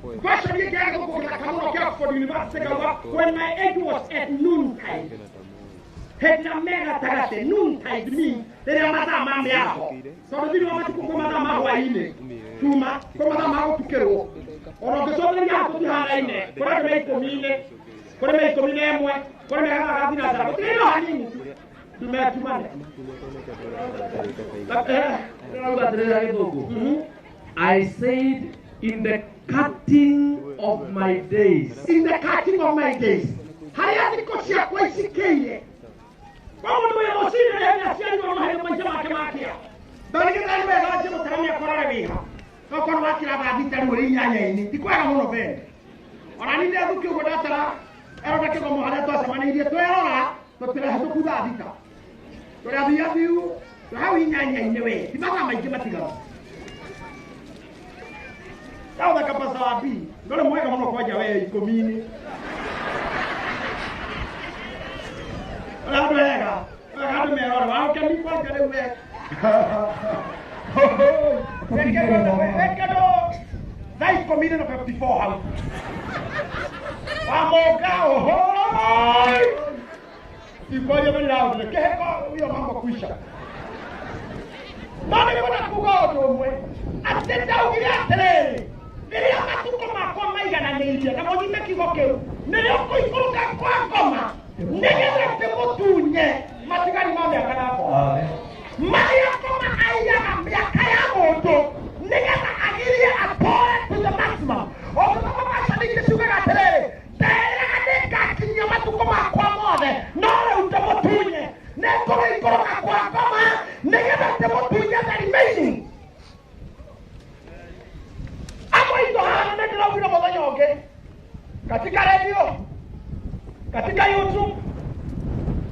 Version ĩngĩ ya Gĩthũngũ gĩthaka mũno kĩa Oxford University kauga, "When my age was at noontide." Hĩndĩ ĩrĩa me gatagatĩ, noontide means rĩrĩa mathaa ma mĩaraho, tondũ thĩinĩ wa matukũ kwĩ mathaa ma hwaĩ-inĩ, tuma kwĩ mathaa ma gũtukĩrwo. Ona ũngĩcokeria haha tũtihanaine, kũrĩ andũ me 10-inĩ, kũrĩ me 11, kũrĩ me gathaa ga thinacara, gũtirĩ no hanini tu ndumetumane. Ndĩrauga atĩrĩrĩ Gĩthũngũ. I said, in the cutting of my days. In the cutting of my days, harĩa thikũ ciakwa icikĩire. Kwa mũndũ wĩ rũcinĩ rĩrĩa aciarirwo no hĩndĩ maica make makĩa. Ndarigĩtari wega njĩ mũtara mĩakorore wĩha okorwo wakĩra thaa 6 rĩu ũrĩ 8-inĩ, ti kwega mũno bene. Ona ni ndethuki ũguo ndatara erona kĩgomo harĩa twacemanĩirie, twerora tũtirahĩtũku thaa 6, tũrathia thiu hau 8-inĩ, we ti mathaa maingĩ matiganu. Kaũthaka pasa wa B ndũrĩ mwega mũno kwanja we 10-inĩ. Ũrĩa andũ ega wega andũ merore waũkeni kwanja rĩu we wekendo thaa 10:54 hau wamoka oho ikwaria very loud kĩheko hiyo mambo kuisha. No nĩ kwenda kuga ũndũ ũmwe, atĩ ndaugire atĩrĩrĩ, rĩrĩa matukũ makwa maigananĩirie, na mũnyite kiugo kĩu, nĩrĩo kũikũrũka kwa ngoma, nĩgetha ndĩmũtunye matigari ma mĩaka yakwa. Marĩa ngoma aiyaga mĩaka ya mũndũ nĩgetha agirie atore to the maximum. Ũngĩthoma version ingĩ ciugaga atĩrĩrĩ, nderĩraga nĩngakinyia matukũ makwa mothe, no rĩu ndĩmũtunye, nĩngũgĩikũrũka kwa ngoma nĩgetha ndĩmũtunye the remaining. Amwe aitũ haha, nĩ ndĩraugire mũthenya ũngĩ katika radio, katika YouTube,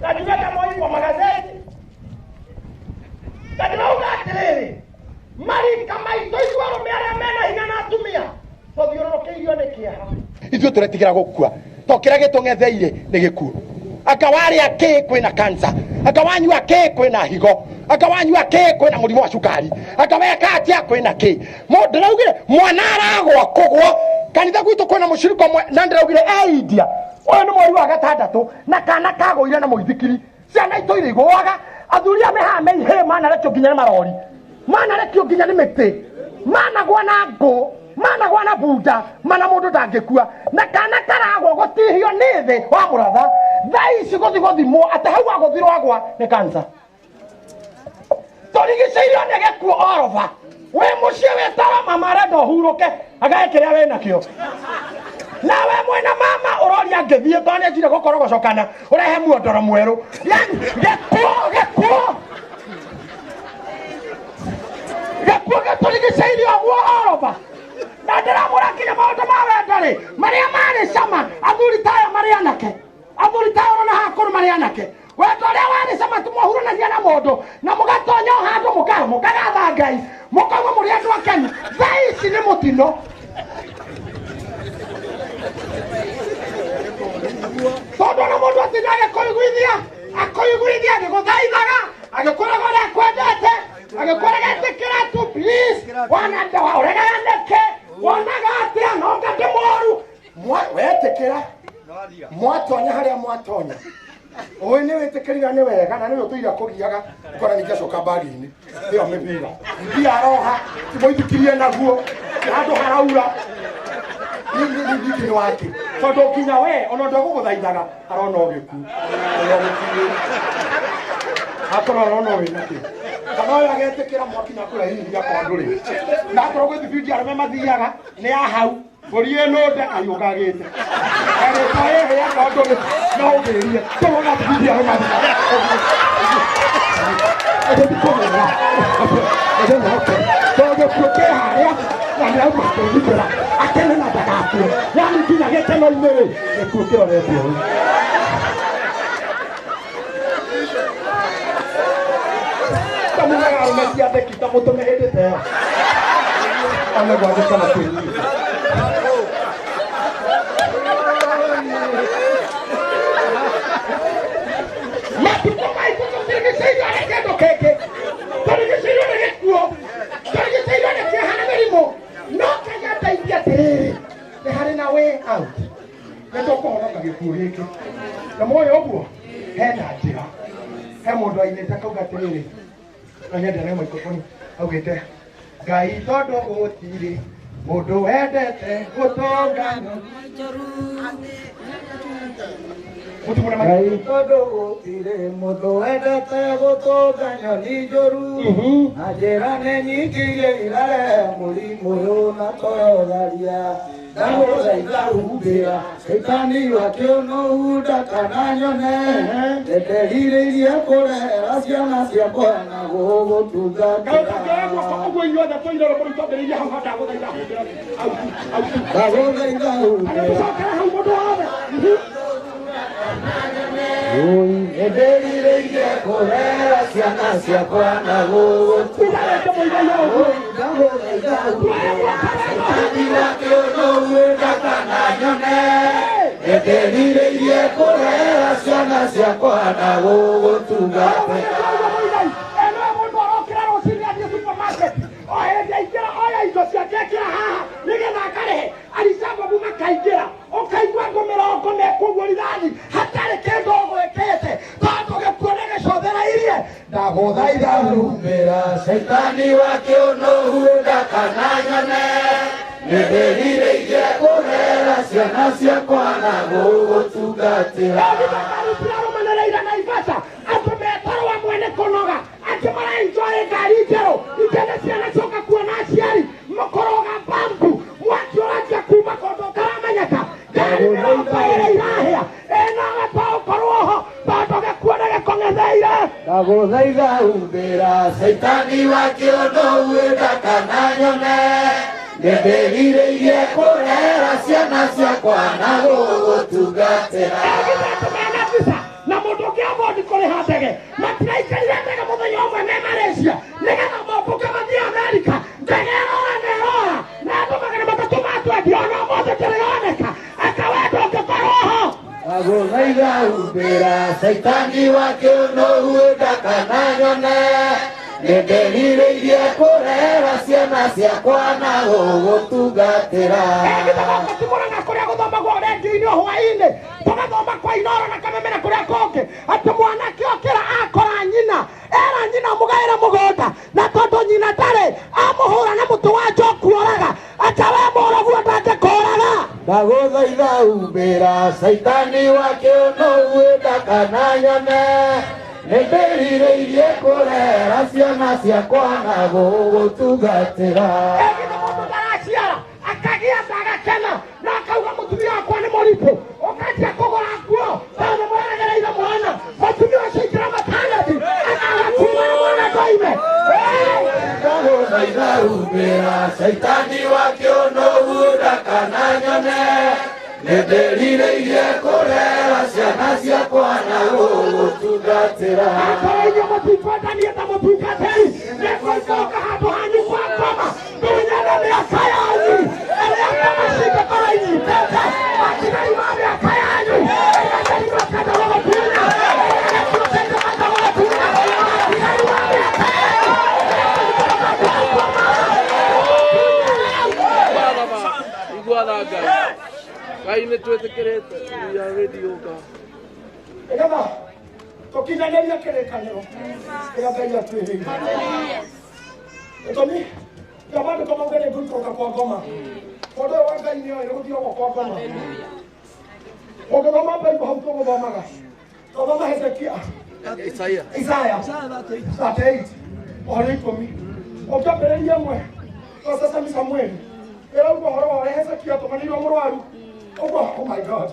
na njuge moi kwa magazeti, na ndĩrauga atĩrĩrĩ, marika maitũ ithuĩ arũme arĩa mena hinya na atumia tũthiũrũrũkĩirio nĩ kĩeha. Ithuĩ tũretigĩra gũkua to kĩrĩa gĩtũng'etheire nĩ gĩkuũ. Anga warĩa kĩ kwĩna cancer, anga wanyua kĩ kwĩna higo, anga wanyua kĩ kwĩna mũrimũ wa cukari, anga weka atĩa kwĩna kĩ. Ndĩraugire mwana aragwa kũgwa kanitha gwitũ kwĩna mũcirika ũmwe, na ndĩraugire e India, ũyũ nĩ mweri wa gatandatũ na kana kagũire na mũithikiri. Ciana itũire igũaga, athuri a mehaha meihĩ manarekio nginya nĩ marori, manarekio nginya nĩ mĩtĩ, managwa na ngũ, managwa na bunda, mana mũndũ ndangĩkua, na kana karagwa gũtihio nĩ thĩ wa mũratha. Thaa ici gũthi gũthimwo atĩ hau agũthirwo agwa nĩ kansa. Tũrigicĩirio nĩ gĩkuũ oroba. Wĩ mũciĩ wĩtara mama arenda ũhurũke agae kĩrĩa wĩ nakĩo, nawe mwena mama ũroria ngĩthiĩ tondũ nĩ anjire gũkorogocokana ũrehe muondoro mwerũ. Yani gĩkuũ, gĩkuũ, gĩkuũ gĩtũrigicĩirie ũguo oroba. Na ndĩramwĩra nginya maũndũ ma wendo rĩ, marĩa marĩ cama, athuri taya marĩ anake, athuri taya ũrona haha kũrũ marĩ anake, wendo ũrĩa warĩ cama tũmũhuranagia na mũndũ na mũgatonya o handũ mũkagatha Ngai, mũkauma mũrĩ andũ akenu. Thaa ici nĩ mũtino, tondũ ona mũndũ atinda agĩkũiguithia, akũiguithia, agĩgũthaithaga, agĩkwĩraga ũrĩa akwendete, agĩkwĩraga ĩtĩkĩra tu please, wana ũregaga nĩkĩ, wonaga atĩa nonga ndĩ mũru. Wetĩkĩra mwatonya harĩa mwatonya, ũĩ nĩ wĩtĩkĩrire nĩ wega, na nĩwe ũtũire kũgiaga ũkona ningĩ acoka mbagi-inĩ ĩyo mĩbira mbia aroha timũithikirie naguo handũ haraura ningĩ nĩ wake, tondũ nginya we ona ũndũ agũgũthaithaga arona ũgĩku ona ũgĩkuĩ akorwo arona wĩ nakĩ, kana ũyũ agetĩkĩra mwakinya kũrĩa hihi akorwo ndũrĩ na akorwo gwĩ thibindi arũme mathiaga nĩ ya hau mbũri ĩno nda kayũgagĩte agĩtwa ĩhĩ akorwo ndũrĩ no ũgĩrie tũrona thibindi arũme mathiaga tondũ gĩkuũ kĩ harĩa. Kwĩgitĩra akene na ndagakue. Yani nginya gĩkeno-inĩ rĩ, gĩkuũ kĩrorete ũũ. Tamugaga arũme ciatheki ta mũtũme hĩndĩ ta ĩyo. One gwathĩka na kwĩnyihia. Matukũ maitũ tũtirigicĩirio nĩ kĩndũ kĩngĩ, tũrigicĩirio nĩ gĩkuũ, tũrigicĩirio nĩ kĩeha na mĩrimũ. No Ngai andeithie atĩrĩrĩ, nĩ harĩ na way out, nĩ tũkũhonoka gĩkuũ gĩkĩ. Na moĩ ũguo hena njĩra. He mũndũ ainĩte akauga atĩrĩrĩ, no nyende na microphone, augĩte Ngai tondũ gũtirĩ mũndũ wendete gũtũngana. Ngai tondũ gũtirĩ mũndũ wendete gũtũnga nyoni njũru, na njĩra nĩ nyingĩ iria irarehe mũrimũ ũyũ na toyotharia. Ndagũthaitha humbĩra caitani wa kĩũnũhu ndakananyone, ndenderirĩirie kũrera ciana ciakwa na gũgũtungatĩra. Ũguo inyuothe tũiroro mũrĩ twambĩrĩirie hau ndagũthaitha humbĩra. Ndagũthaitha humbĩra. Tũcokere hau mũndũ wothe. Nĩndĩrirĩirie kũrera ciana ciakwa na gũgũtungatĩra. Ndagũthaitha humbĩra caitani wa kĩũnũhu ndakananyone, nĩndĩrirĩirie kũrera ciana ciakwa na gũgũtungatĩra. Eno mũndũ arokĩra rũcinĩ athiĩ supermarket, o hĩndĩ aingĩra oya indo ciake ekĩra haha nĩgetha akarĩhe. Aricababu makaingĩra, ũkaigua andũ mĩrongo mekũguo rithathi hatarĩ kĩndũ ũgwĩkĩte tondũ gĩkuũ nĩ gĩcũthĩrĩirie. Ndagũthaitha humbĩra caitani wa kĩũnũhu ndakananyone, nĩndĩrirĩirie kũrera ciana ciakwa na gũgũtungatĩra. Karutira Naivasha, andũ metoro amwe nĩ kũnoga, angĩ maraenjoy ngari njerũ, ingĩ ciana cioka kuona aciari mũkoroga bambu, mwaki ũranjia kuma kũndũ ũtaramenyeka, ngari mĩrongo ĩrĩ irahĩa, ĩnawe to ũkorwo ho tondũ gĩkuũ nĩ gĩkũng'etheire. Ndagũthaitha humbĩra caitani wa kĩũnũhu ndakananyone, nĩndĩrirĩirie kũrera ciana ciakwa na gũgũtungatĩra. Andũ mena visa na mũndũ ũngĩ abondi kũrĩha ndege, matiraikarire ndege mũthenya ũmwe me Malaysia nĩgetha mombũke mathiĩ Amerika. Ndege ĩrora na ĩrora na andũ 300 ma twendi ona ũmũthĩ ndĩrĩ yoneka. Eka wendo ũngĩkorwo ho. Ndagũthaitha humbĩra caitani wa kĩũnũhu ndakananyone, nĩndĩrirĩirie kũrera ciana ciakwa na gũgũtungatĩra. Gĩthomo kũrĩa gũthomagwo rendio-inĩ o hwaĩ-inĩ, tũgathoma kwa Inoro na Kameme na kũrĩa kũngĩ, atĩ mwanake okĩra akora nyina, era nyina mũgaĩre mũgũnda, na tondũ nyina ndarĩ amũhũra na mũtĩ wa njoku oraga, ata we mũroguo ndangĩkũraga. Ndagũthaitha humbĩra caitani wa kĩũnũhu ndakananyone, nĩndĩrirĩirie kũrera ciana ciakwa na gũgũtungatĩra. Ĩgithe mũndũ ndaraciara akagĩa nda agakena na akauga mũtumia wakwa nĩ mũritũ, ũkanjia kũgũra nguo tondũ nĩmweregereire mwana, mũtumia ũcio aingĩra maternity akaga kuma na mwana ndoime. Ndagũthaitha humbĩra caitani wa kĩũnũhu ndakananyone, nĩndĩrirĩirie kũrera ciana ciakwa na gũgũtungatĩra. Akorwo inyuĩ mũtikwendanie ta mũtungatĩri, nĩngũcoka handũ hanyu kwa ngoma ndunyane mĩaka yanyu ĩrĩa ngoma cingĩkorwo inyitĩte matigari ma mĩaka yanyu ĩrĩa mĩrimũ ĩkenda gũgũtunya, ĩrĩa gĩkuũ kĩngĩhota gũgũtunya, matigari ma mĩaka yanyu. Igua tha Ngai. Ngai nĩ twĩtĩkĩrĩte. We are ready, O God. Nĩgetha tũkinyanĩrie kĩrĩkanĩro kĩrĩa Ngai atwĩrĩire. Gĩtũmi kĩa maandĩko mauge nĩ ngũikũrũka kwa ngoma, mũndũ ũyũ wa Ngai nĩoĩ nĩ gũthiagwo kwa ngoma. Ũngĩthoma Bible hau tũgũthomaga, tũthoma Hezekia, Isaiah. Isaya 38 ũhoro ikũmi, ũngĩambĩrĩria ĩmwe to sasa ni Samueli ĩrauga ũhoro wa ũrĩa Hezekia atũmanĩirwo mũrwaru ũguo. Oh my God,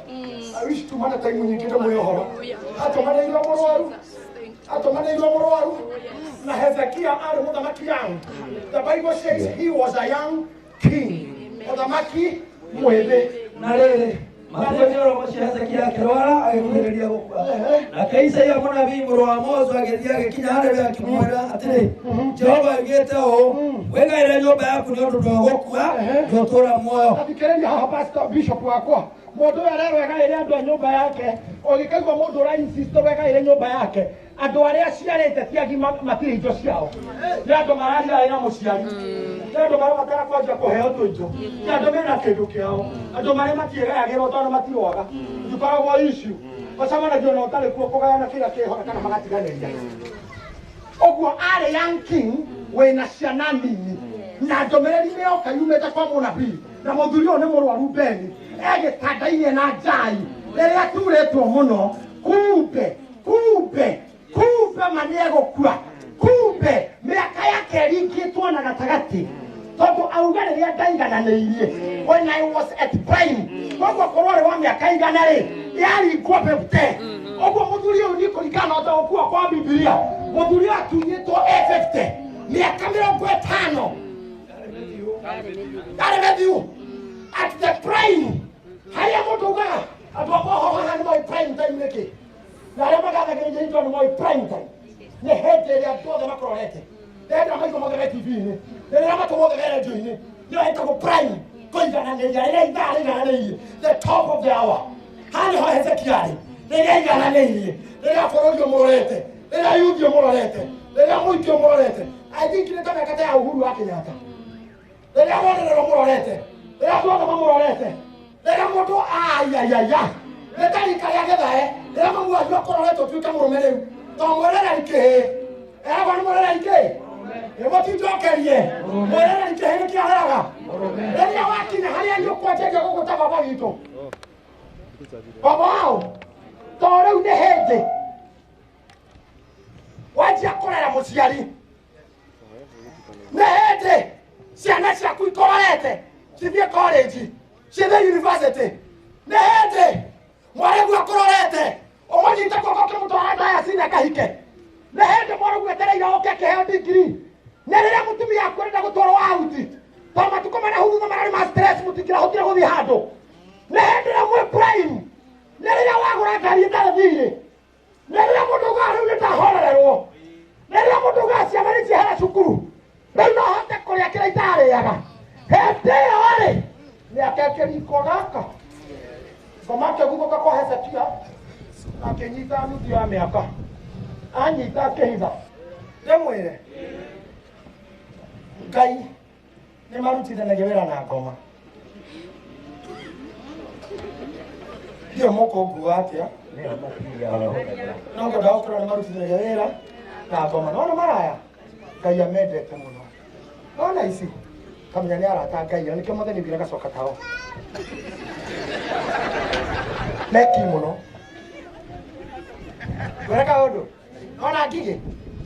I wish tumana time nyingĩ ndĩmwĩre ũhoro. Atũmanĩirwo mũrwaru, atũmanĩirwo mũrwaru, na Hezekia arĩ mũthamaki young. The Bible says he was a young king. Mũthamaki mwĩthĩ. Na rĩrĩ, matukũ-inĩ oro macio Hezekia akĩrwara agĩkuhĩrĩria gũkua. Nake Isaia mũnabii mũrũ wa Amozu agĩthiĩ agĩkinya harĩ we akĩmwĩra atĩrĩ, Jehova oigĩte ũũ, wĩgaĩre nyũmba yaku nĩ ũndũ ndũgũkua, ndũtũũra muoyo. Thikĩrĩria haha pastor bishop wakwa. Mũndũ ũyũ arerwo egaĩre andũ a nyũmba yake. Ũngĩkaigua mũndũ ũra insist wegaĩre nyũmba yake, andũ arĩa aciarĩte ti agima matirĩ indo ciao. Nĩ andũ mararia na mũciari. Nĩ andũ marabatara kwanjia kũheo tũindo. Nĩ andũ mena kĩndũ kĩao. Andũ marĩa matiĩgayagĩrwo tondũ matirwaga. Itikoragwo issue. Macemanagio na ũtarĩ kuo kũgayana kĩrĩa kĩho kana magatiganĩria. Ũguo arĩ young king wĩna ciana nini na ndũmĩrĩri nĩ yoka yumĩte kwa mũnabii na mũthuri ũyũ nĩ mũrwaru Beni egĩtandaine na njai rĩrĩa aturĩtwo mũno. Kumbe kumbe kumbe ma nĩ egũkua. Kumbe mĩaka yake ĩringĩtwo na gatagatĩ tondũ auga rĩrĩa ndaigananĩirie, when I was at prime. Koguo korwo arĩ wa mĩaka igana rĩ, yaringwo 50. Ũguo mũthuri ũyũ nĩ kũringana na ũtaũku wakwa wa Bibilia, mũthuri ũyũ atunyĩtwo e 50, mĩaka 50 yarĩ mĩthiu at the prime, harĩa mũndũ augaga andũ a mohoro haha nĩ moĩ prime time nĩkĩ, na arĩa magathagĩrĩria indo nĩ moĩ prime time nĩ hĩndĩ ĩrĩa andũ othe makũrorete, nĩ hĩndĩ ĩrĩa maitho mothe me TV-inĩ, nĩ rĩrĩa matũ mothe me radio-inĩ, nĩyo ĩtagwo prime, kũigananĩria rĩrĩa ithaa rĩigananĩirie, the top of the hour. Haha nĩho Hezekia arĩ, rĩrĩa aigananĩirie, rĩrĩa bũrũri ũmũrorete, rĩrĩa yuthi ũmũrorete, rĩrĩa mũingĩ ũmũrorete. I think nĩ ta mĩaka ta ya Uhuru wa Kenyatta, rĩrĩa rũrĩrĩ rũmũrorete, rĩrĩa andũ othe mamũrorete, rĩrĩa mũndũ ayayaya nĩ ta rika rĩa gĩthae, rĩrĩa mamu wanyu akũrorete ũtuĩke mũrũme rĩu, to mwĩrereri kĩhĩ eragwo nĩ mwĩrereri kĩĩ nĩmũtinjokerie mwĩrereri kĩhĩ nĩkĩo areraga. Rĩrĩa wakinya harĩa nyũkwanjagia gũgũta baba witũ, baba wao, to rĩu nĩ hĩndĩ wanjia kũrera mũciari, nĩ hĩndĩ ciana ciaku ikororete cithiĩ college, cithiĩ university, nĩ hĩndĩ mwarĩguo akũrorete ũmũnyite guoko ũkĩmũtwara ndaya kahike, nĩ hĩndĩ mwarĩguo etereire oke kĩheo degree, nĩ rĩrĩa mũtumia aku arenda gũtwarwo out to matukũ marĩa hau thutha mararĩ ma stress mũtingĩrahotire gũthiĩ handũ, nĩ hĩndĩ ĩrĩa mwĩ prime, nĩ rĩrĩa wagũra ngari ĩtarĩ thirĩ, nĩ rĩrĩa mũndũ ugaga rĩu nĩndahorererwo, nĩ rĩrĩa mũndũ ugaga ciana nĩ ciehera cukuru, rĩu no hote kũrĩa kĩrĩa itarĩaga. Hĩndĩ ĩyo rĩ, mĩaka ĩkĩringwo gaka ngoma akĩguthũka kwa Hezekia na akĩnyita nuthu ya mĩaka, anyita akĩhitha. Ndĩmwĩre Ngai nĩ marutithanagia wĩra na ngoma. Ndiũ mũkũngua atĩa, no ngenda gũkorwo nĩ marutithanagia wĩra na ngoma. Nona maraya Ngai amendete mũno, nona ici kamenya nĩ arata Ngai, na nĩkĩo mwathani augire gacoka tao meki mũno. Ngwĩre kaũndũ, nona ngigĩ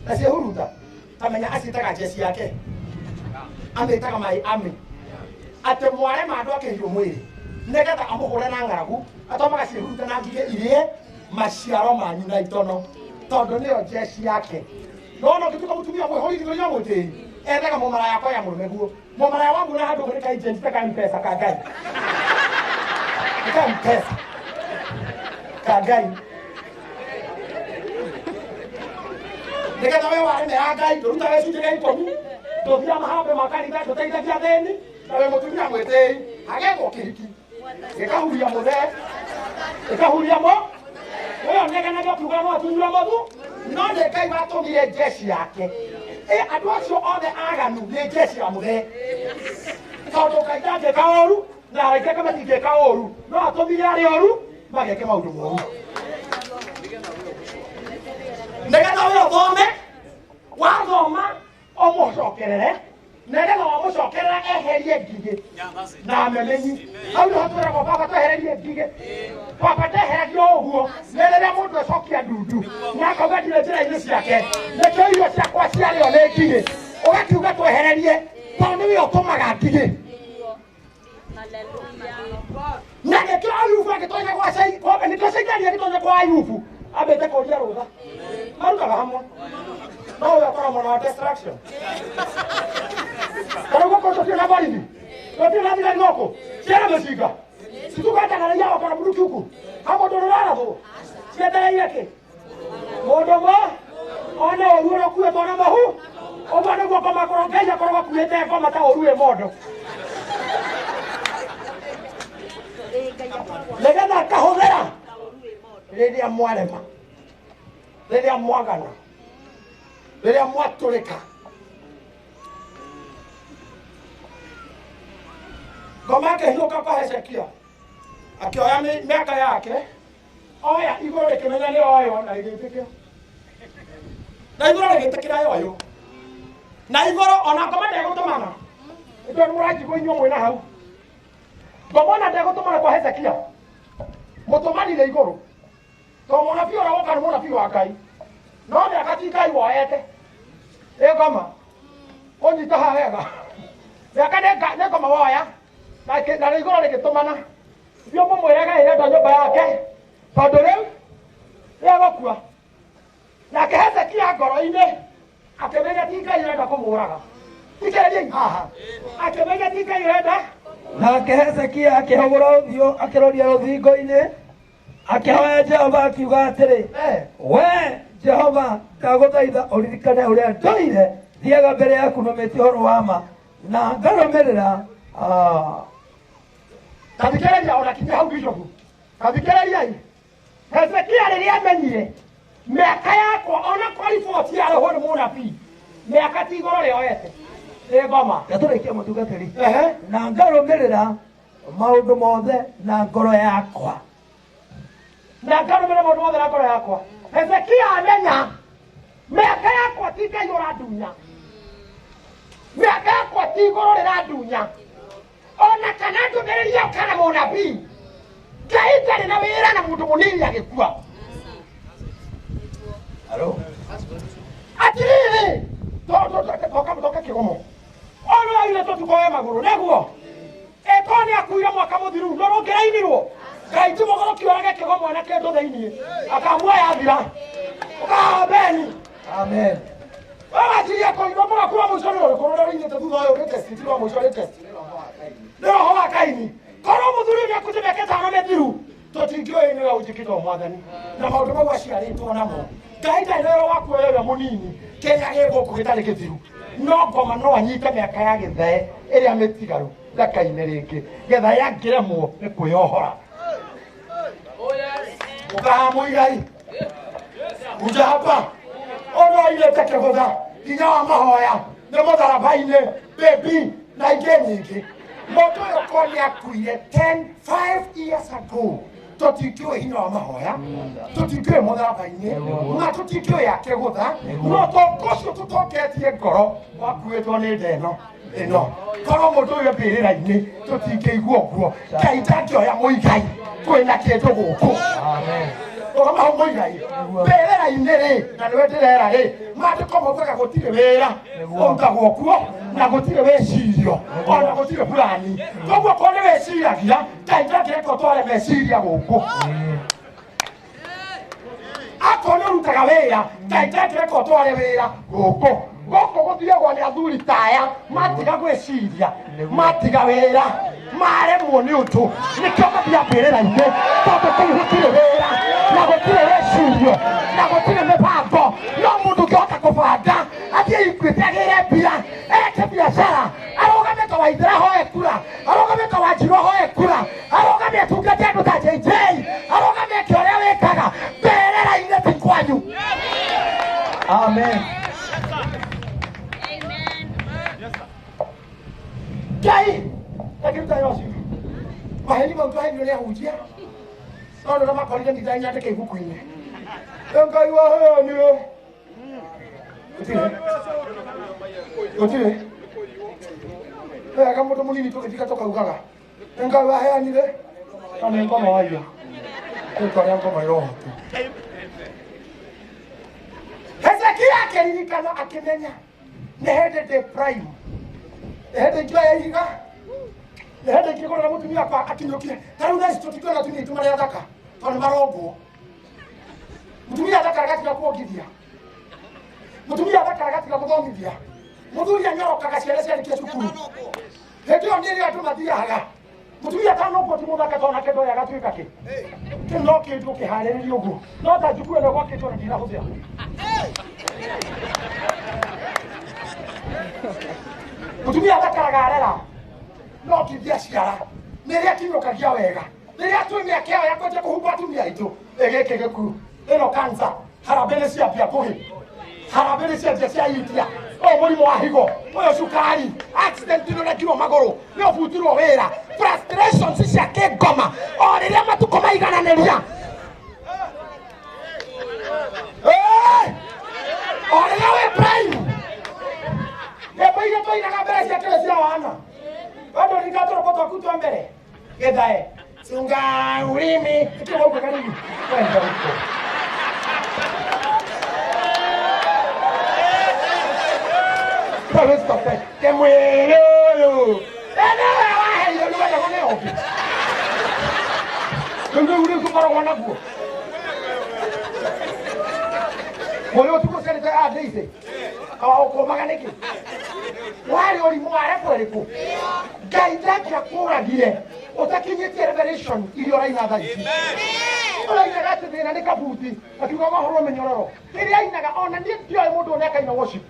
na ciĩhuruta, kamenya aciĩtaga njeci yake, amĩtaga mai ami, atĩ mwarema andũ akĩhiũ mwĩrĩ nĩgetha amũhũre na ng'aragu, atũmaga ciĩhuruta na ngigĩ irie maciaro manyu na itono, tondũ nĩyo njeci yake. Nona ũngĩtuĩka mũtumia mwĩhũri gĩthũri mũtĩi, ethaga mũmaraya kwa ya mũrũme guo mũmaraya wangu na handũ nĩ ka agent ta ka M-Pesa ka Ngai, nĩ ka M-Pesa ka Ngai, nĩgetha we waremera Ngai, ndũrutaga gĩcunjĩ gĩa ikũmi, ndũthiaga mahambe ma kanitha, ndũteithagia athĩni, na wĩ mũtumia mwĩtĩi, hagethwo kĩhiki gĩkahuria mũthee, ĩkahuria mo ũyũ negenagia ũkiuga no atunyure mũthu, no nĩ Ngai watũmire njeci yake. Ĩ andũ acio othe aganu nĩ njeci ya mũthee, tondũ Ngai ndangĩka ũru na araika ake matingĩka ũru, no atũmire arĩa oru mageke maũndũ moru nĩgetha we ũthome, wathoma ũmũcokerere, nĩgetha wamũcokerera eherie ngigĩ na memenyi. Hau nĩho twĩragwo baba twehererie ngigĩ. Baba ndeheragio ũguo, nĩ rĩrĩa mũndũ acokia ndundu na akauga ndirĩ njĩra-inĩ ciake, nĩkĩo irio ciakwa ciarĩo nĩ ngigĩ, ũgakiuga twehererie, tondũ nĩwe ũtũmaga ngigĩ. Na nĩkĩo Ayubu agĩtonya gwa nĩkĩo Caitani agĩtonya kwa Ayubu ambĩte kũria rũtha, marutaga hamwe, no ũyũ akoragwo mwena wa destruction. Tarĩu gũkũ tũtirĩ na borithi, Tũtirĩ na thigari gũkũ ciana mĩcinga citungataga raia kana mũruki huku ha mũndũ ũrarathwo cietereire kĩ mũndũ ũmwe one ũru ũrĩa ũkuĩtwo na mahu ũguo nĩguo ngoma korwo Ngai akorwo akuĩte ngoma ta ũru ĩ mondo nĩgetha akahũthĩra rĩrĩa mwarema rĩrĩa mwagana rĩrĩa mwatũrĩka ngoma akĩhiũka kwa Hezekia akĩoya mĩaka yake oya igũrũ rĩkĩmenya nĩ oyo na rĩgĩtĩkĩra na igũrũ rĩgĩtĩkĩra yoyo na igũrũ ona ngoma ndegũtũmana nĩtondũ mũranjigua inyuĩ mwĩna hau ngoma ona ndegũtũmana kwa Hezekia mũtũmani nĩ igũrũ to mũnabii ũrĩa woka nĩ mũnabii wa Ngai no mĩaka ti Ngai woete ĩ ngoma ũnyita haha wega mĩaka nĩ ngoma woya na igũrũ rĩgĩtũmana ithuĩ mũmwĩrage ĩrenda nyũmba yake tondũ rĩu nĩegũkua nake Hezekia ngoro-inĩ akĩmenya ti Ngai ũrenda kũmũraga thikĩrĩriai haha akĩmenya ti Ngai ũrenda Nake Hezekia akĩhũgũra ũthiũ akĩroria rũthingo-inĩ akĩhoya Jehova akiuga atĩrĩ we Jehova ndagũthaitha ũririkane ũrĩa ndũire thiaga mbere yaku nũmĩtie ũhoro wa ma na ngarũmĩrĩra tathikĩrĩria ona kinya hau bishopu tathikĩrĩriai Hezekia rĩrĩa amenyire mĩaka yakwa ona kwa riboti yarehwo nĩ mũnabii mĩaka ti igũrũ rĩoete nĩ ngoma gatũrĩkia mũtungatĩri na ngarũmĩrĩra maũndũ mothe na ngoro yakwa na ngarũmĩrĩra maũndũ mothe na ngoro yakwa Hezekia amenya mĩaka yakwa ti Ngai ũrandunya mĩaka yakwa ti igũrũ rĩrandunya ona kana ndũmĩrĩri ĩyo kana mũnabii Ngai ndarĩ na wĩra na mũndũ mũnini agĩkua atirĩrĩ toka kĩgomo ono aire tũtikoe magũrũ nĩguo ĩkorwo nĩ akuire mwaka mũthiru no rũngĩrainirwo Ngai ti mũgũrũki ũrage kĩgomo na kĩndũ thĩiniĩ akamuoya thira ũkambeni amen waciria kũinwo mũgaku wa mũico nĩ rũrĩkũ rũrĩa rũinĩte thutha ũyũ nĩ test ti rwa mũico nĩ test nĩ roho wa Kaini korwo mũthuri nĩ akuĩte mĩaka ĩtano mĩthiru tũtingĩũĩ nĩwe ũnjĩkĩte mwathani na maũndũ mau aciarĩtwo namo Ngai ndarĩ na wĩra wa kuoya ũrĩa mũnini kĩrĩa gĩ gũkũ gĩtarĩ gĩthiru no ngoma no anyite mĩaka ya gĩthee ĩrĩa mĩtigaru ndakaine rĩngĩ getha yangĩremwo nĩ kwĩyohora ũkaha mũigai uja hapa ono airĩte kĩgũtha nginya wa mahoya nĩ mũtharaba-inĩ bebi na ingĩ nyingĩ mũndũ ũyũ ko nĩ akuire 5 years ago tũtingĩũĩ hinya wa mahoya tũtingĩũĩ mũtharaba-inĩ na tũtingĩũĩ ya kĩgũtha no tongo ũcio tũtongetie ngoro wakuĩtwo nĩ nda ĩno ĩno korwo mũndũ ũyũ mbĩrĩra-inĩ tũtingĩigua ũguo Ngai ndangĩoya mũigai kwĩna kĩndũ gũkũ rũgama hau mũigai mbĩrĩra-inĩ rĩ na nĩwe ndĩrera rĩ maandĩko maugaga gũtirĩ wĩra ũrutagwo kuo na gũtirĩ wĩcirio ona gũtirĩ burani koguo korwo nĩ wĩciragia Ngai ndangĩreka ũtware meciria gũkũ akorwo nĩ ũrutaga wĩra Ngai ndangĩreka ũtware wĩra gũkũ gũkũ gũthiagwo nĩ athuri taya matiga gwĩciria matiga wĩra maremwo nĩ ũndũ nĩkĩo mathiaga mbĩrĩra-inĩ tondũ kũu gũtirĩ wĩra na gũtirĩ wĩcirio na gũtirĩ mĩbango no mũndũ ũngĩhota kũbanga athiĩ Equity agĩre mbia eke biacara arũgame ta Waithera ahoe kura arũgame ta Wanjiru ahoe kura arũgame atungate andũ ta JJ arũgame eke ũrĩa wĩkaga mbĩrĩra-inĩ ti kwanyu amen Ngai akĩruta wĩra ũcio maheni mau twaheirwo nĩ ahunjia no nĩ makorire nditanyandĩka ibuku-inĩ Ngai waheanire gũtirĩ gũtirĩ wega mũndũ mũnini tũgĩthika tũkaugaga Ngai waheanire no nĩ ngoma waiya rĩtwa rĩa ngoma ĩrohotwo Hezekia akĩririkana akĩmenya nĩ hĩndĩ ndĩ prime nĩ hĩndĩ ingĩoya ihiga nĩ hĩndĩ ingĩgũrĩra mũtumia wakwa akinyũkie ta rĩu thaa ici tũtingĩona atumia aitũ marĩa athaka tondũ nĩ marongwo mũtumia athakara gatiga kuongithia mũtumia athakara gatiga gũthomithia mũthuri anyorokaga ciana ciarĩkia cukuru Hĩndĩ ĩyo nĩ ĩrĩa andũ mathiaga. Mũtumia kana ũguo ti mũthaka tondũ nake ndoĩ agatuĩka kĩ. Kĩu no kĩndũ kĩharĩrĩrio ũguo. No ta njukuu ĩno gwakĩtwo na ndinahũthĩra. Mũtumia athakaraga arera no ti biacara. Nĩ rĩrĩa akinyũkagia wega. Rĩrĩa twĩ mĩaka ĩyo ya kwanjia kũhumba atumia aitũ. Ĩ gĩkĩ gĩkuũ. Ĩno cancer. Harambee nĩ ciambia kũhĩ. Harambee nĩ ciambia cia itia. Ũyũ mũrimũ wa higo, ũyũ cukari, accident nĩ ũrekirwo magũrũ, nĩ ũbutirwo wĩra, frustrations cia kĩngoma, o rĩrĩa matukũ maigananĩria. Ĩĩ! O rĩrĩa wĩ prime. Nyĩmbo iria twainaga mbere ciakĩrĩ cia wana. Bado ririkana tũrũmbo twaku twa mbere. Gĩthae. Chunga ulimi. Nĩkĩo wauga karibu. Kwenda huko. Kĩmwĩrĩ ũyũ. Ene we waheirwo nĩ wendagwo nĩ ũngĩ. Rĩu rĩu rĩu tũkoragwo naguo. Mũrĩ ũtukũ ciarĩte a Daisy. Kawa ũkũmaga nĩkĩ? Warĩ ũrimũ wa level ĩrĩkũ? Ngai ndangĩakũragire ũtakinyĩtie revelation iria ũraina thaa ici. Ũrainaga atĩ thĩna nĩ kabuti akiuga wahũrwo mĩnyororo. Kĩrĩa ainaga ona niĩ ndioĩ mũndũ ũrĩa akaina worship.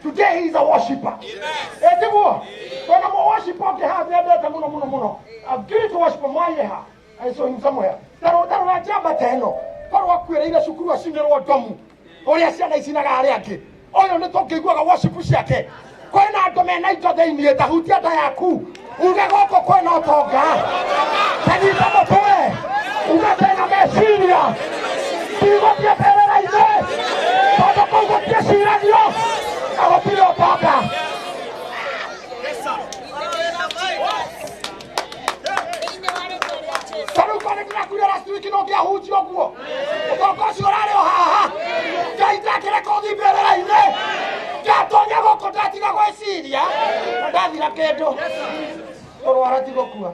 Today he is a worshipper. Ĩ tiguo? Twĩna mũ worshipper ũngĩ haha nyendete mũno mũno mũno. A great worshipper Mwaiha. I saw him somewhere. Tarora njamba ta ĩno. Korwo akuĩrĩire cukuru acinĩrwo ndomu. Ũrĩa ciana icinaga arĩa angĩ. Ũyũ nĩ tũngĩiguaga worship ciake. Kwĩna andũ mena indo thĩiniĩ, ta hutia nda yaku. Uge gũkũ kwĩna ũtonga. Ta nyita mũtwe. Uge kwĩna meciria. Ndigũthiĩ mbĩrĩra-inĩ. Tondũ kũu gũtiĩciragio. Na gũtirĩ ũtonga. Ta rĩu korwo nĩndĩrakuire last week no ngĩahunjia ũguo. Ũtonga ũcio ũrarĩ o haha. Ngai ndakĩreka ũthiĩ mbĩrĩra-inĩ. Ndatonya gũkũ ndatiga gwĩciria na ndathira kĩndũ. Kũrwara ti gũkua.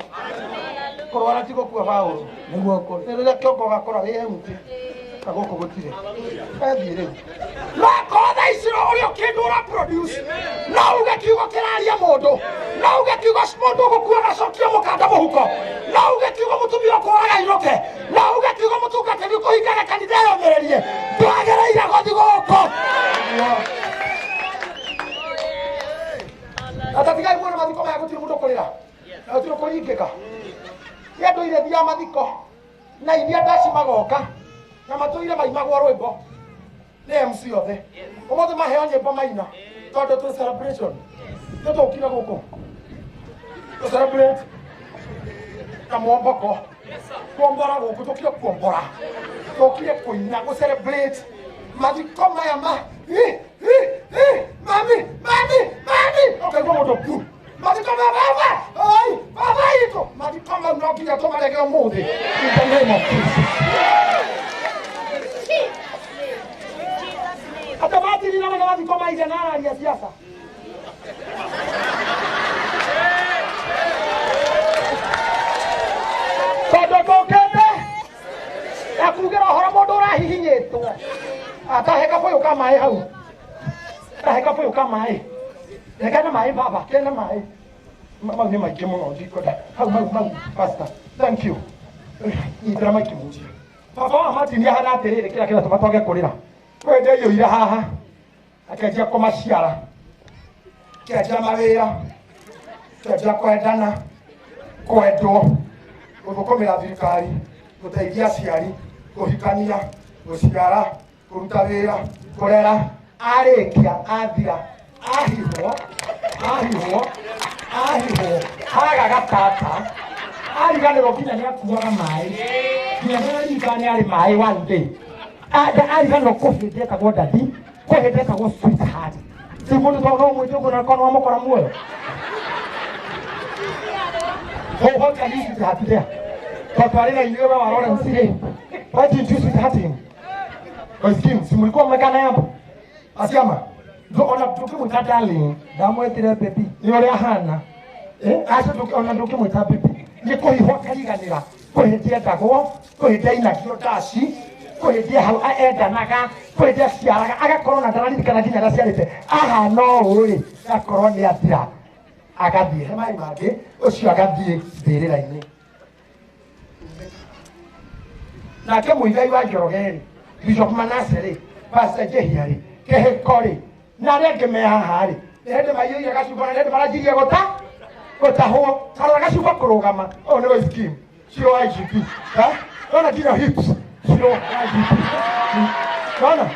Kũrwara ti gũkua Paũlũ. Nĩguo kũrĩ. Nĩ rĩrĩa kĩongo ũgakora wĩ empty. Na gũkũ gũtirĩ. Ethiĩ rĩu. No korwo thaa ici ũrĩa kĩndũ ũra produce. No uge kiugo kĩraria mũndũ. No uge kiugo mũndũ ũgũkua agacokia mũkanda mũhuko. No uge kiugo mũtumia ũkũraga ainũke. No uge kiugo mũtungatĩri ũkũhingaga kanitha eyũmĩrĩrie. Ndwagĩrĩire gũthiĩ gũkũ. Atatigai muone mathiko maya gũtirĩ mũndũ ũkũrĩra. Na gũtirĩ ũkũringĩka. Nĩ andũ ire thiaga mathiko na iria ndaci magoka na matũire maimagwo rwĩmbo nĩ MC othe. Ũmũthĩ maheo nyĩmbo maina tondũ twĩ celebration. Nĩtũkire gũkũ tũ celebrate na mwomboko kuombora gũkũ tũkire kuombora tũkire kũina gũ celebrate mathiko maya ma hi, hi, hi, mami mami mami ũkaigua mũndũ pu mathiko ma baba oi baba itũ mathiko mau no nginya tũmarege ũmũthĩ in the name of Jesus. Andũ matiriraga na mathiko ma ithe na araria siasa. Tondũ tũkĩte na kugĩra ũhoro mũndũ ũrahihinyĩtwo. Atahe kabũyũ ka maĩ hau. Tahe kabũyũ ka maĩ. Rekena maĩ baba, kena maĩ. Mau nĩ maingĩ mũno ndikwenda. Hau mau mau pastor. Thank you. Nyitĩra maiki mũnjia. Baba wa Martin ahana atĩrĩrĩ kĩrĩa kĩratũma twage kũrĩra. Kwĩ ndaiyũire haha. Akĩanjia kũmaciara. Kĩanjia mawĩra. Kĩanjia kwendana. Kwendwo. Gũthũkũmĩra thirikari. Gũteithia aciari. Kũhikania. Gũciara. Kũruta wĩra. Kũrera. Arĩkia athira. Ahihwo. Ahihwo. Ahihwo. Aga gatata. Ariganĩrwo nginya nĩ akuaga maĩ. Nginya ndararirikana nĩ arĩ maĩ one day. Ariganĩrwo kũhĩndĩ etagwo daddy, kũhĩndĩ etagwo sweetheart. Ti mũndũ tondũ no ũmwĩte ũguo na korwo wamũkora muoyo. Oh, what can you sweetheart there? Tondũ arĩ na inyuĩ we wa Lawrence rĩ. Why didn't you sweetheart him? Kwa si mlikuwa mmekaa naye hapo? Asiama. Ndio ona ndũngĩmwĩta darling. Ndamwĩtire baby. Nĩ ũrĩa ahana. Acio ona ndũngĩmwĩta baby. Nĩ kũhihwo akariganĩra. Kwĩ hĩndĩ endagwo, kwĩ hĩndĩ ainagio ndaci, kwĩ hĩndĩ hau endanaga, kwĩ hĩndĩ aciaraga, agakorwo na ndararirikana nginya aciarĩte. Ahana ũũ rĩ, agakorwo nĩ athira. Agathiĩ he maĩ mangĩ ũcio agathiĩ mbĩrĩra-inĩ. Nake Muigai wa Njoroge rĩ, Bishop Manase rĩ, Pastor Njehia rĩ, Kĩhĩko rĩ, na arĩa angĩ me haha rĩ, nĩ hĩndĩ maiyũire gacuba na nĩ hĩndĩ maranjirie gũtahwo. Karora gacuba kũrũgama. Ũyũ nĩ Lois Kim, Shiro IGP. Ha? Nona nginya hips, Shiro IGP. Nona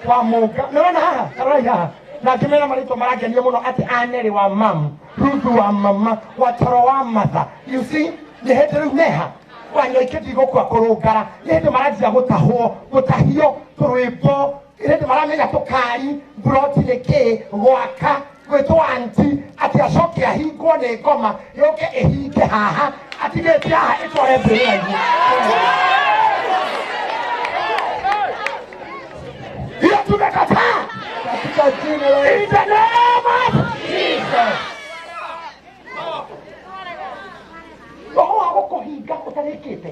wa Mũnga. Nona haha, karorai haha. Na ngĩmera marĩtwa marangenia mũno atĩ Aneri wa mam, Ruthu wa mama, wa Toro wa matha. You see, nĩ hĩndĩ rĩu meha wanyoike ndigũkua kũrũngara nĩ hĩndĩ maranjia gũtahwo gũtahio tũrwĩmbo nĩ hĩndĩ maramenya tũkari mburoti nĩ kĩ gwaka gwĩtwo anti atĩ acoke ahingwo nĩ ngoma yũke ĩhinge haha atigĩte haha ĩtware mbĩrĩra-inĩ. Hiyo tumekataa Katika jina la in the name of Jesus. Roho wa gũkũhinga ũtarĩkĩte,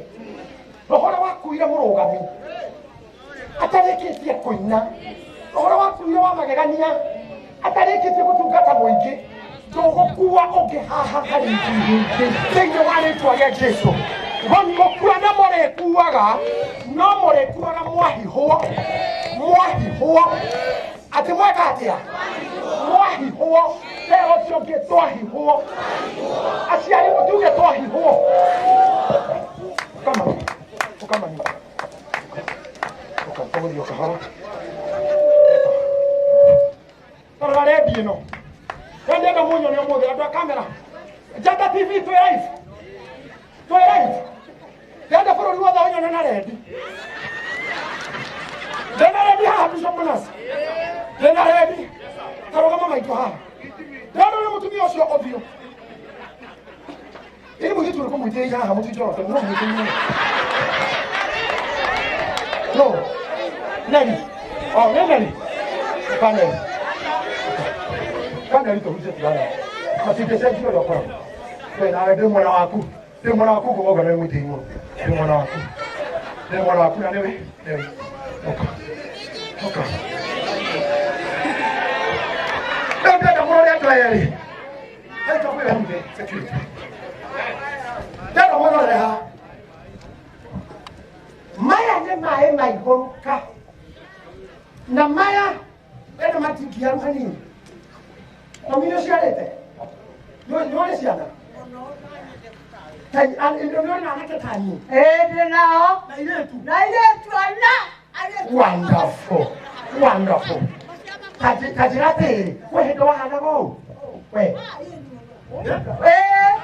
roho ũrĩa wakuire mũrũgami atarĩkĩtie kũina, roho ũrĩa wakuire wa magegania atarĩkĩtie gũtungata mũingĩ, ndũgũkua ũngĩ haha harĩ ithuĩ thĩinĩ wa rĩtwa rĩa Jesu. Gũkua na mũrĩkuaga, no mũrĩkuaga mwahihwo, mwahihwo atĩ mweka atĩa? Mwahihwo. Leo ũcio ũngĩ twahihwo, aciari mũtuge twahihwo. Ũkama ũkama ũka tũgũthiĩ o kahora. Tarora rendi ĩno, ndenda mũnyone ũmũthĩ andũ a kamera Njata TV twĩ live, twĩ live. Ndenda bũrũri wothe ũnyone na rendi. Ndĩna rendi haha, Bishop Manase, ndĩna rendi. Tarũgama maitũ haha, ndĩrona mũtumia ũcio ũthiũ ĩrĩ mũirĩtu ũrĩkũ mũitĩrĩire haha mũtinjorote no mũitĩrĩire no Neri. Oh, nĩ Neri. Ka Neri, ka Neri tũhutie tigana matingĩcenjia ũrĩa ũkoragwo we nawe. Ndĩ mwena waku, ndĩ mwena waku ngũgonga nĩ mũitĩi mũno. Ndĩ mwena waku, ndĩ mwena waku na nĩwe Neri. Ũka, ũka. Rĩu ndĩrenda mũrore andũ aya erĩ. Reke kwĩra mbe security. Ndĩrenda mũrore haha. Maya nĩ maĩ maihũrũka na maya ĩno matingiaru hanini. Mami nĩ ũciarĩte? Nĩ ũrĩ ciana? Nĩ ũrĩ na anake ta niĩ? Ĩĩ, ndĩ nao. Na airĩtu? Na airĩtu ana. Airĩtu. Wonderful, wonderful. Ta njĩra atĩrĩrĩ, kwĩ hĩndĩ wahanaga ũũ we? Ĩĩ.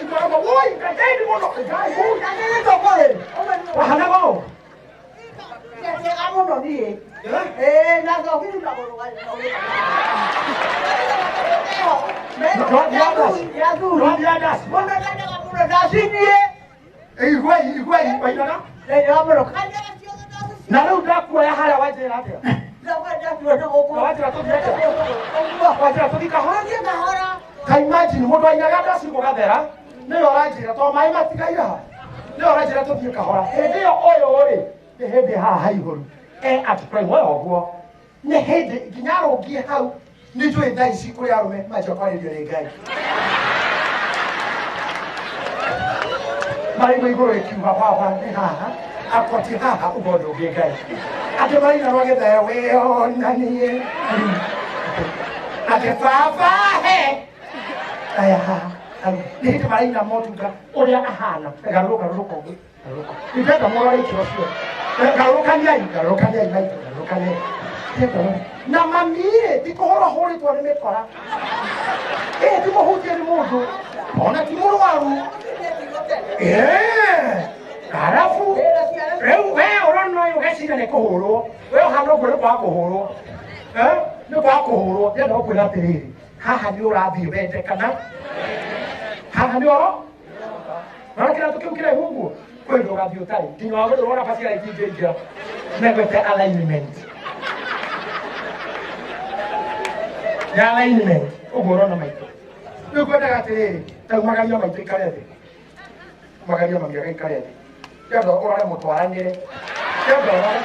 Ikoragwo woi ngai mũno ngai woi. Na nĩ gĩtũkũ-rĩ. Wahanaga ũũ? Njega mũno niĩ. Ĩĩ, na thogiri magũrũ. Ya thuri. Nĩwathiaga ndaci? Mũno, ndendaga mũno ndaci niĩ. Iguai, iguai, wainaga? Ndendaga mũno. Kanjaga ciothe ndaci. Na rĩu ndakuoya harĩa wanjĩra atĩa? Na wanjĩra tũthiĩ atĩa? Wanjĩra tũthiĩ kahora? Tũthiĩ kahora. Ta imagine mũndũ ainaga ndaci gũgathera nĩwe ũranjĩra to maĩ matigaire ha, nĩwe ũranjĩra tũthiĩ kahora. Hĩndĩ ĩyo ũyũ rĩ nĩ hĩndĩ haha haihũru e at prime oyo ũguo nĩ hĩndĩ nginya arũngie hau. Nĩ njũĩ thaa ici kũrĩ arũme manjia kwarĩrio nĩ Ngai maraigua igũrũ ĩkiuga baba nĩ haha akoti haha uga ũndũ ũngĩ Ngai angĩ maraina rwa gĩtheo wĩonanie atĩ baba he aya haha hau nĩ hĩndĩ maraina motunga ũrĩa ahana. Garũrũka, garũrũka ũguo, garũrũka. Ndĩrenda mũrore ikĩro ciothe. Garũrũkaniai, garũrũkaniai maitũ, garũrũkaniai. Ndĩrenda mũrore. Na mami rĩ ti kũhũrwo hũrĩtwo nĩ mĩkora, ĩ ti mũhutie nĩ mũndũ ona ti mũrwaru. Arabu rĩu we ũrona ũyũ ũgeciria nĩ kũhũrwo we ũhana ũguo nĩ kwaga kũhũrwo. Eh? Nĩ kwaga kũhũrwo. Ndĩrenda gũkwĩra atĩrĩrĩ, haha nĩ ũrathiĩ wende kana haha nĩ oro nona kĩratũ kĩu kĩraihu ũguo kwĩ hĩndĩ ũgathiĩ ũtarĩ nginya wagũrĩrwo ona bacira itingĩingĩra megwete alignment ya alignment ũguo ũrona maitũ. Rĩu ngwendaga atĩrĩrĩ, ta umagaria maitũ ikare thĩ, umagaria mami agaikare thĩ. Ndĩrenda ũrore mũtwaranĩre, ndĩrenda ũrore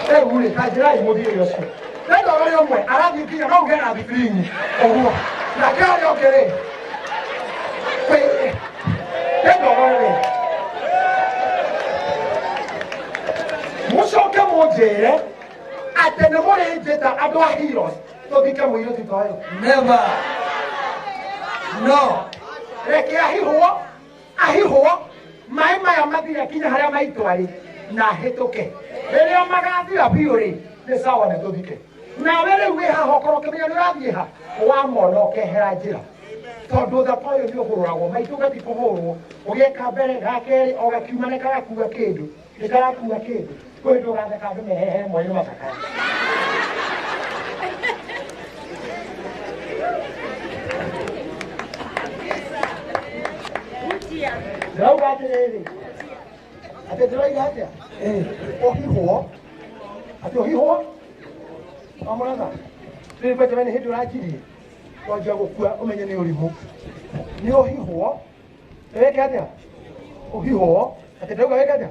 rĩu rĩ ta njĩrai mũthiĩre ũcio. Nenda ũrore ũmwe arathiĩ nginya no uge na thibirinyi ũguo nake ũrĩa ũngĩ rĩ nenda ũrore rĩ mũcoke mũnjĩre atĩ nĩ mũrĩnjĩta andũ a heroes tũthike mũirĩtu ta ũyũ. Never. No. Reke ahihwo ahihwo maĩ maya mathire kinya harĩa maitũ arĩ na hĩtũke rĩrĩa magathira biũ rĩ nĩ sawa nĩ tũthike nawe rĩu wĩ haha okorwo ũkĩmenya nĩ ũrathiĩ ha wamona ũkehera njĩra tondũ thata ũyũ nĩ ũhũragwo maitũ gati kũhũrwo ũgĩka mbere ga kerĩ o gakiuma nĩ karakua kĩndũ nĩ karakua kĩndũ kwĩ hĩndĩ ũgatheka andũ mehehe mweri macakaya. Ndĩrauga atĩrĩrĩ atĩ ndĩroiga atĩa ũhihwo atĩ ũhihwo wamũratha rĩrĩ kwete nĩ hĩndĩ ũranjirie wanjia gũkua ũmenye nĩ ũrimũ nĩ ũhihwo wĩke atĩa ũhihwo atĩ ndĩrauga wĩke atĩa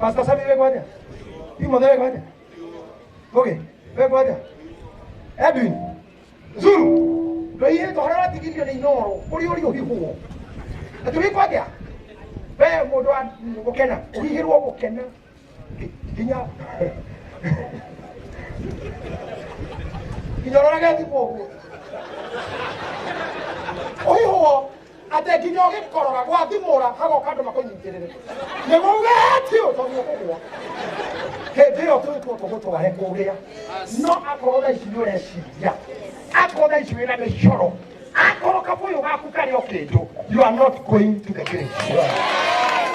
Pastor Sami wĩkwo atĩa Timothy wĩkwo atĩa Ngugi wĩkwo atĩa Edwin Zuru ndũihĩtwo harĩa ũratigirio nĩ inoro kũrĩa ũrĩ ũhihwo atĩ wĩkwo atĩa we mũndũ wa gũkena ũhihĩrwo gũkena nginya nginya ũrorage thimũ ũguo ũhihwo atĩ nginya ũgĩkorora gwathimũra hagoka andũ makũnyitĩrĩre nĩguo uge tio tondũ ũkũgũa hĩndĩ ĩyo twĩtwo tũgũtware kũrĩa no akorwo thaa ici nĩ ũreciria akorwo thaa ici wĩna mĩcoro akorwo kabũyũ gaku karĩ o kĩndũ you are not going to the grave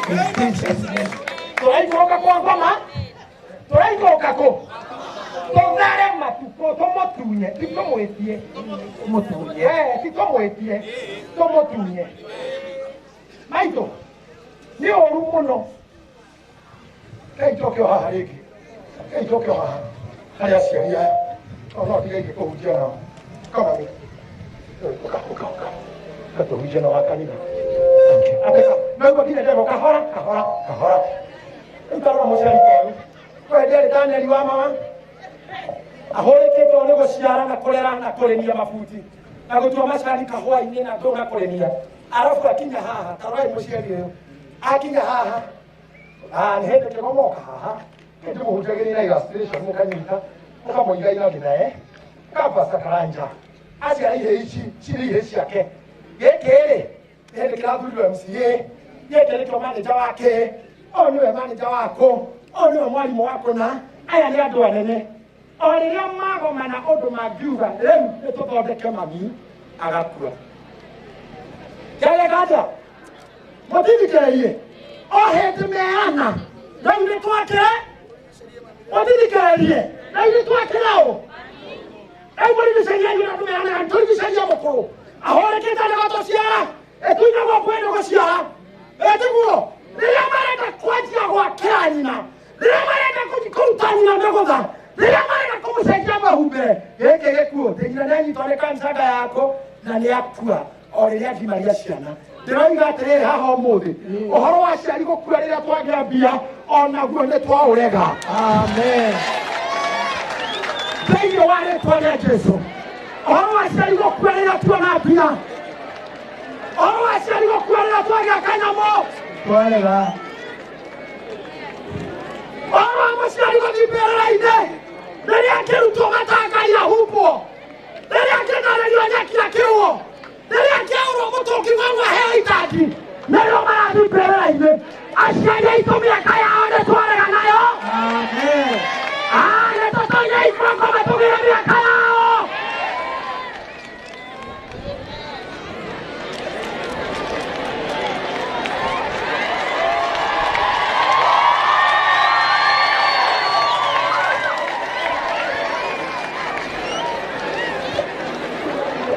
in Jesus name. Tũraikũrũka kwa ngoma tũraikũrũka kũ tũthare matukũ tũmũtunye ti tũmwĩtie Mũtunye. Eh, ti tũmwĩtie tũmũtunye maitũ nĩ ũru mũno kei njoke o haha rĩngĩ kei njoke o haha harĩ aciari aya o no ndige kũhunjia nao kama mi ũka ũka ũka gatũhunjia nao wa kanitha ateka naigua nginya ndego kahora kahora kahora rĩu tarora mũciari ta ũyũ we ndiarĩ Danieli wa mama ahũrĩkĩtwo nĩ gũciara na kũrera na kũrĩmia mabuti na gũtua macani kahũa-inĩ na ndũ na kũrĩmia arabu akinya haha tarorai mũciari ũyũ akinya haha ah nĩ hĩndĩ kĩgomoka haha hĩndĩ mũhunjagĩria na illustration mũkanyita mũkamũigaira gĩthae kapasta karanja aciara ihĩ ici cirĩ ihĩ ciake gĩkĩ rĩ nĩ hĩndĩ kĩrathurirwo MCA gĩkĩ nĩkĩo manager wake ũyũ nĩwe manager wako ũyũ nĩwe mwarimũ wa kũna aya nĩ andũ anene o rĩrĩa magomana ũndũ mangiuga rĩu nĩ tũthondeke mami agakua kĩareka atĩa mũtithikĩrĩrie o hĩndĩ meana rĩu nĩ twakĩre mũtithikĩrĩrie rĩu nĩ twakĩre ũ rĩu mũrigicaria irio andũ meana tũrigicaria mũkũrũ ahũrĩkĩte nĩ gũtũciara ĩtuinagwo kwĩ nĩ gũciara ĩtiguo rĩrĩa marenda kwanjia gwakĩra nyina rĩrĩa marenda kũruta nyina mĩgũtha rĩrĩa marenda kũmũcenjia mahumbĩre gĩkĩ gĩkuũ tĩ nyina nĩanyitwo nĩ kanca nda yako na nĩ akua o rĩrĩa ngimaria ciana ndĩroiga atĩrĩrĩ haha ũmũthĩ ũhoro wa aciari gũkua rĩrĩa twagĩa mbia onaguo nĩ twaũrega. Amen. Thĩinĩ wa rĩtwa rĩa Jesu ũhoro wa aciari gũkua rĩrĩa tuona mbia ũhoro wa aciari gũkua rĩrĩa twagĩa kanyamũ Twarega. ũhoro wa mũciari gũthiĩ mbĩrĩra-inĩ rĩrĩa akĩrutwo matanga humbwo rĩrĩa akĩnarĩrio nyeki akĩrwo rĩrĩa akĩaũrwo mũtũngi wau aheo itangi nĩrĩo marathiĩ mbĩrĩra-inĩ aciari aitũ mĩaka yao nĩ twarega nayo. Amen. Ah, nĩ tũtonye ikũrũko matũgĩre mĩaka yao.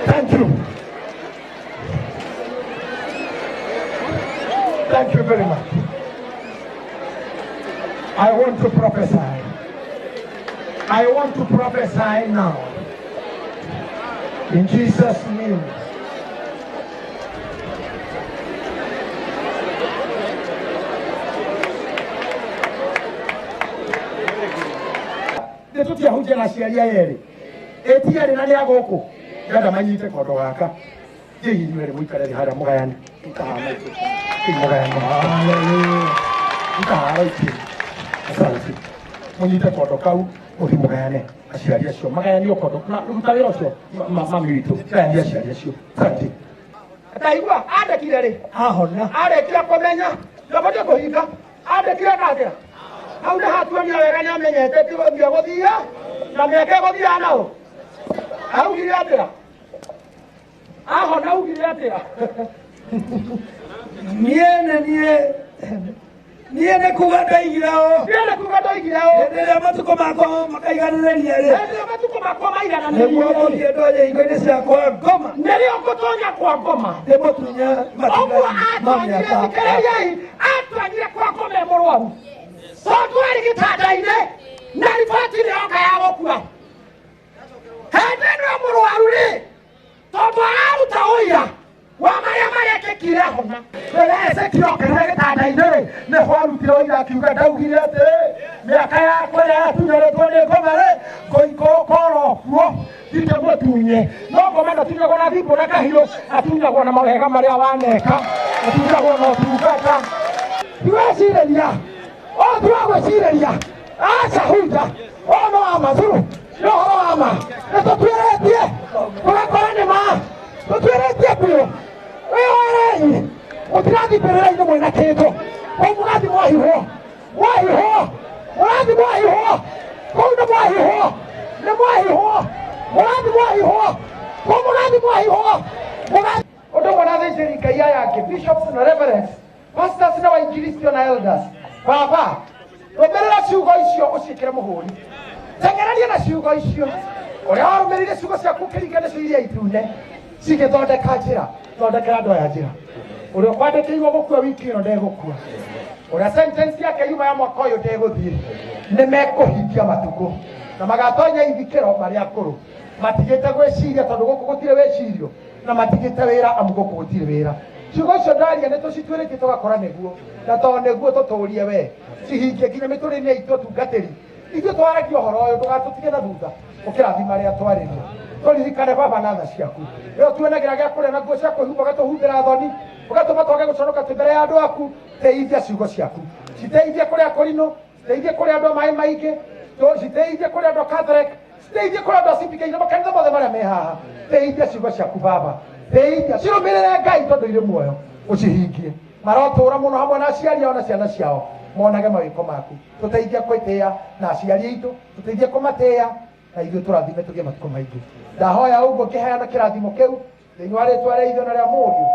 Thank you. Thank you very much. I want to prophesy. I want to prophesy now. In Jesus' name. Nĩ tũtiahunjia na aciari aya erĩ. Ĩti erĩ na nĩ a gũkũ. Ndĩrenda manyite kondo gaka. Thiĩi inyuĩ erĩ mũikare thĩ harĩa mũgayane. Ikahana itũ. Thiĩi mũgayane. Hallelujah. Ikahara itĩ. Asante. Mũnyite kondo kau mũthiĩ mũgayane aciari acio. Magayanio kondo. Na ruta wĩra ũcio mami witũ. Gayania aciari acio. Asante. Ataigua andĩkire rĩ Ahona. Arĩkia kũmenya ndabatiĩ kũhinga andĩkire natĩa hau nĩ hatuonia wega nĩ amenyete ti gũthiĩ gũthia na mĩaka ĩgũthiaga nao augire atĩa ahona augire atĩa Niĩ nĩ niĩ niĩ nĩ kuga ndoigire ũũ niĩ nĩ kuga ndoigire ũũ hĩndĩ ĩrĩa matukũ makwa makaiganĩrĩria rĩ hĩndĩ ĩrĩa matukũ makwa nĩguo maigananĩrie ngũthiĩ ndonye ihingo-inĩ cia kwa ngoma nĩrĩo ngũtonya kwa ngoma ndĩmũtunye ũguo matigari ma atonyire mĩaka thikĩrĩriai atonyire kwa ngoma e mũrwaru tondũ arĩ gĩtanda-inĩ na riboti nĩ yoka ya gũkua hĩndĩ ĩno e mũrwaru rĩ tondũ araruta ũira wa marĩa marekĩkire hona rĩrĩa Ezekiel okĩrire gĩtanda-inĩ rĩ nĩho arutire ũira akiuga ndaugire atĩrĩ mĩaka yakwa ĩrĩa yatunyarĩtwo nĩ ngoma rĩ ngũikũrũka oro kuo ndingĩmũtunye no ngoma ndatunyagwo na thimũ na kahiũ atunyagwo na mawega marĩa waneka atunyagwo na ũtungata tiwecirĩria o tiwagwĩcirĩria aca hunja o no wa mathuru nĩ ũhoro wa ma nĩ tũtuĩrĩtie tũgakora nĩ ma tũtuĩrĩtie biũ wĩhoerei mũtirathi mbĩrĩra-inĩ mwĩna kĩndũ kũu mũgathi mwahihwo mwahihwo mũrathi mwahihwo kũu nĩ mwahihwo nĩ mwahihwo mũrathi mwahihwo kũu mũrathi mwahihwo mũrathi ũndũ ũmwe na athĩnjĩri ngai aya angĩ bishops na reverends pastors na wainjilisti na elders baba rũmĩrĩra ciugo icio ũciĩkĩre mũhũri teng'ereria na ciugo icio ũrĩa warũmĩrĩire ciugo ciaku ũkĩringa nĩcio iria itune cigĩthondeka njĩra thondekera andũ aya njĩra ũrĩa ũkwandĩkĩirwo gũkua wiki ĩno ndegũkua ũrĩa sentence yake yuma ya mwaka ũyũ ndegũthiĩ nĩ mekũhingia matukũ na magatonya ithikĩro marĩ akũrũ matigĩte gwĩciria tondũ gũkũ gũtirĩ wĩcirio na matigĩte wĩra amu gũkũ gũtirĩ wĩra ciugo icio ndaria nĩ tũcituĩrĩtie tũgakora nĩguo na tondũ nĩguo tũtũrie we cihingie nginya mĩtũrĩre itũ tungatĩri ithuĩ twaragia ũhoro ũyũ ndũgatũtige na thutha ũkĩrathima arĩa twarĩria tũririkane baba na tha ciaku rĩo tuonagĩra gĩa kũrĩa na nguo cia kwĩhumba ũgatũhumbĩra thoni ũgatũma twage gũconoka twĩ mbere ya andũ aku teithia ciugo ciaku citeithie kũrĩa kũrinũ citeithie kũrĩa andũ a maĩ maingĩ citeithie kũrĩa andũ a Catholic citeithie kũrĩa andũ a CPK na makanitha mothe marĩa me haha teithia ciugo ciaku baba teithia cirũmĩrĩre Ngai tondũ irĩ muoyo ũcihingie marotũra mũno hamwe na aciari ao na ciana ciao monage mawĩko maku tũteithie kwĩtĩĩa na aciari aitũ tũteithie kũmatĩĩa na ithuĩ tũrathime tũgĩe matukũ maingĩ ndahoya ũguo ngĩheana kĩrathimo kĩu thĩinĩ wa rĩtwa rĩa ithe na rĩa mũriũ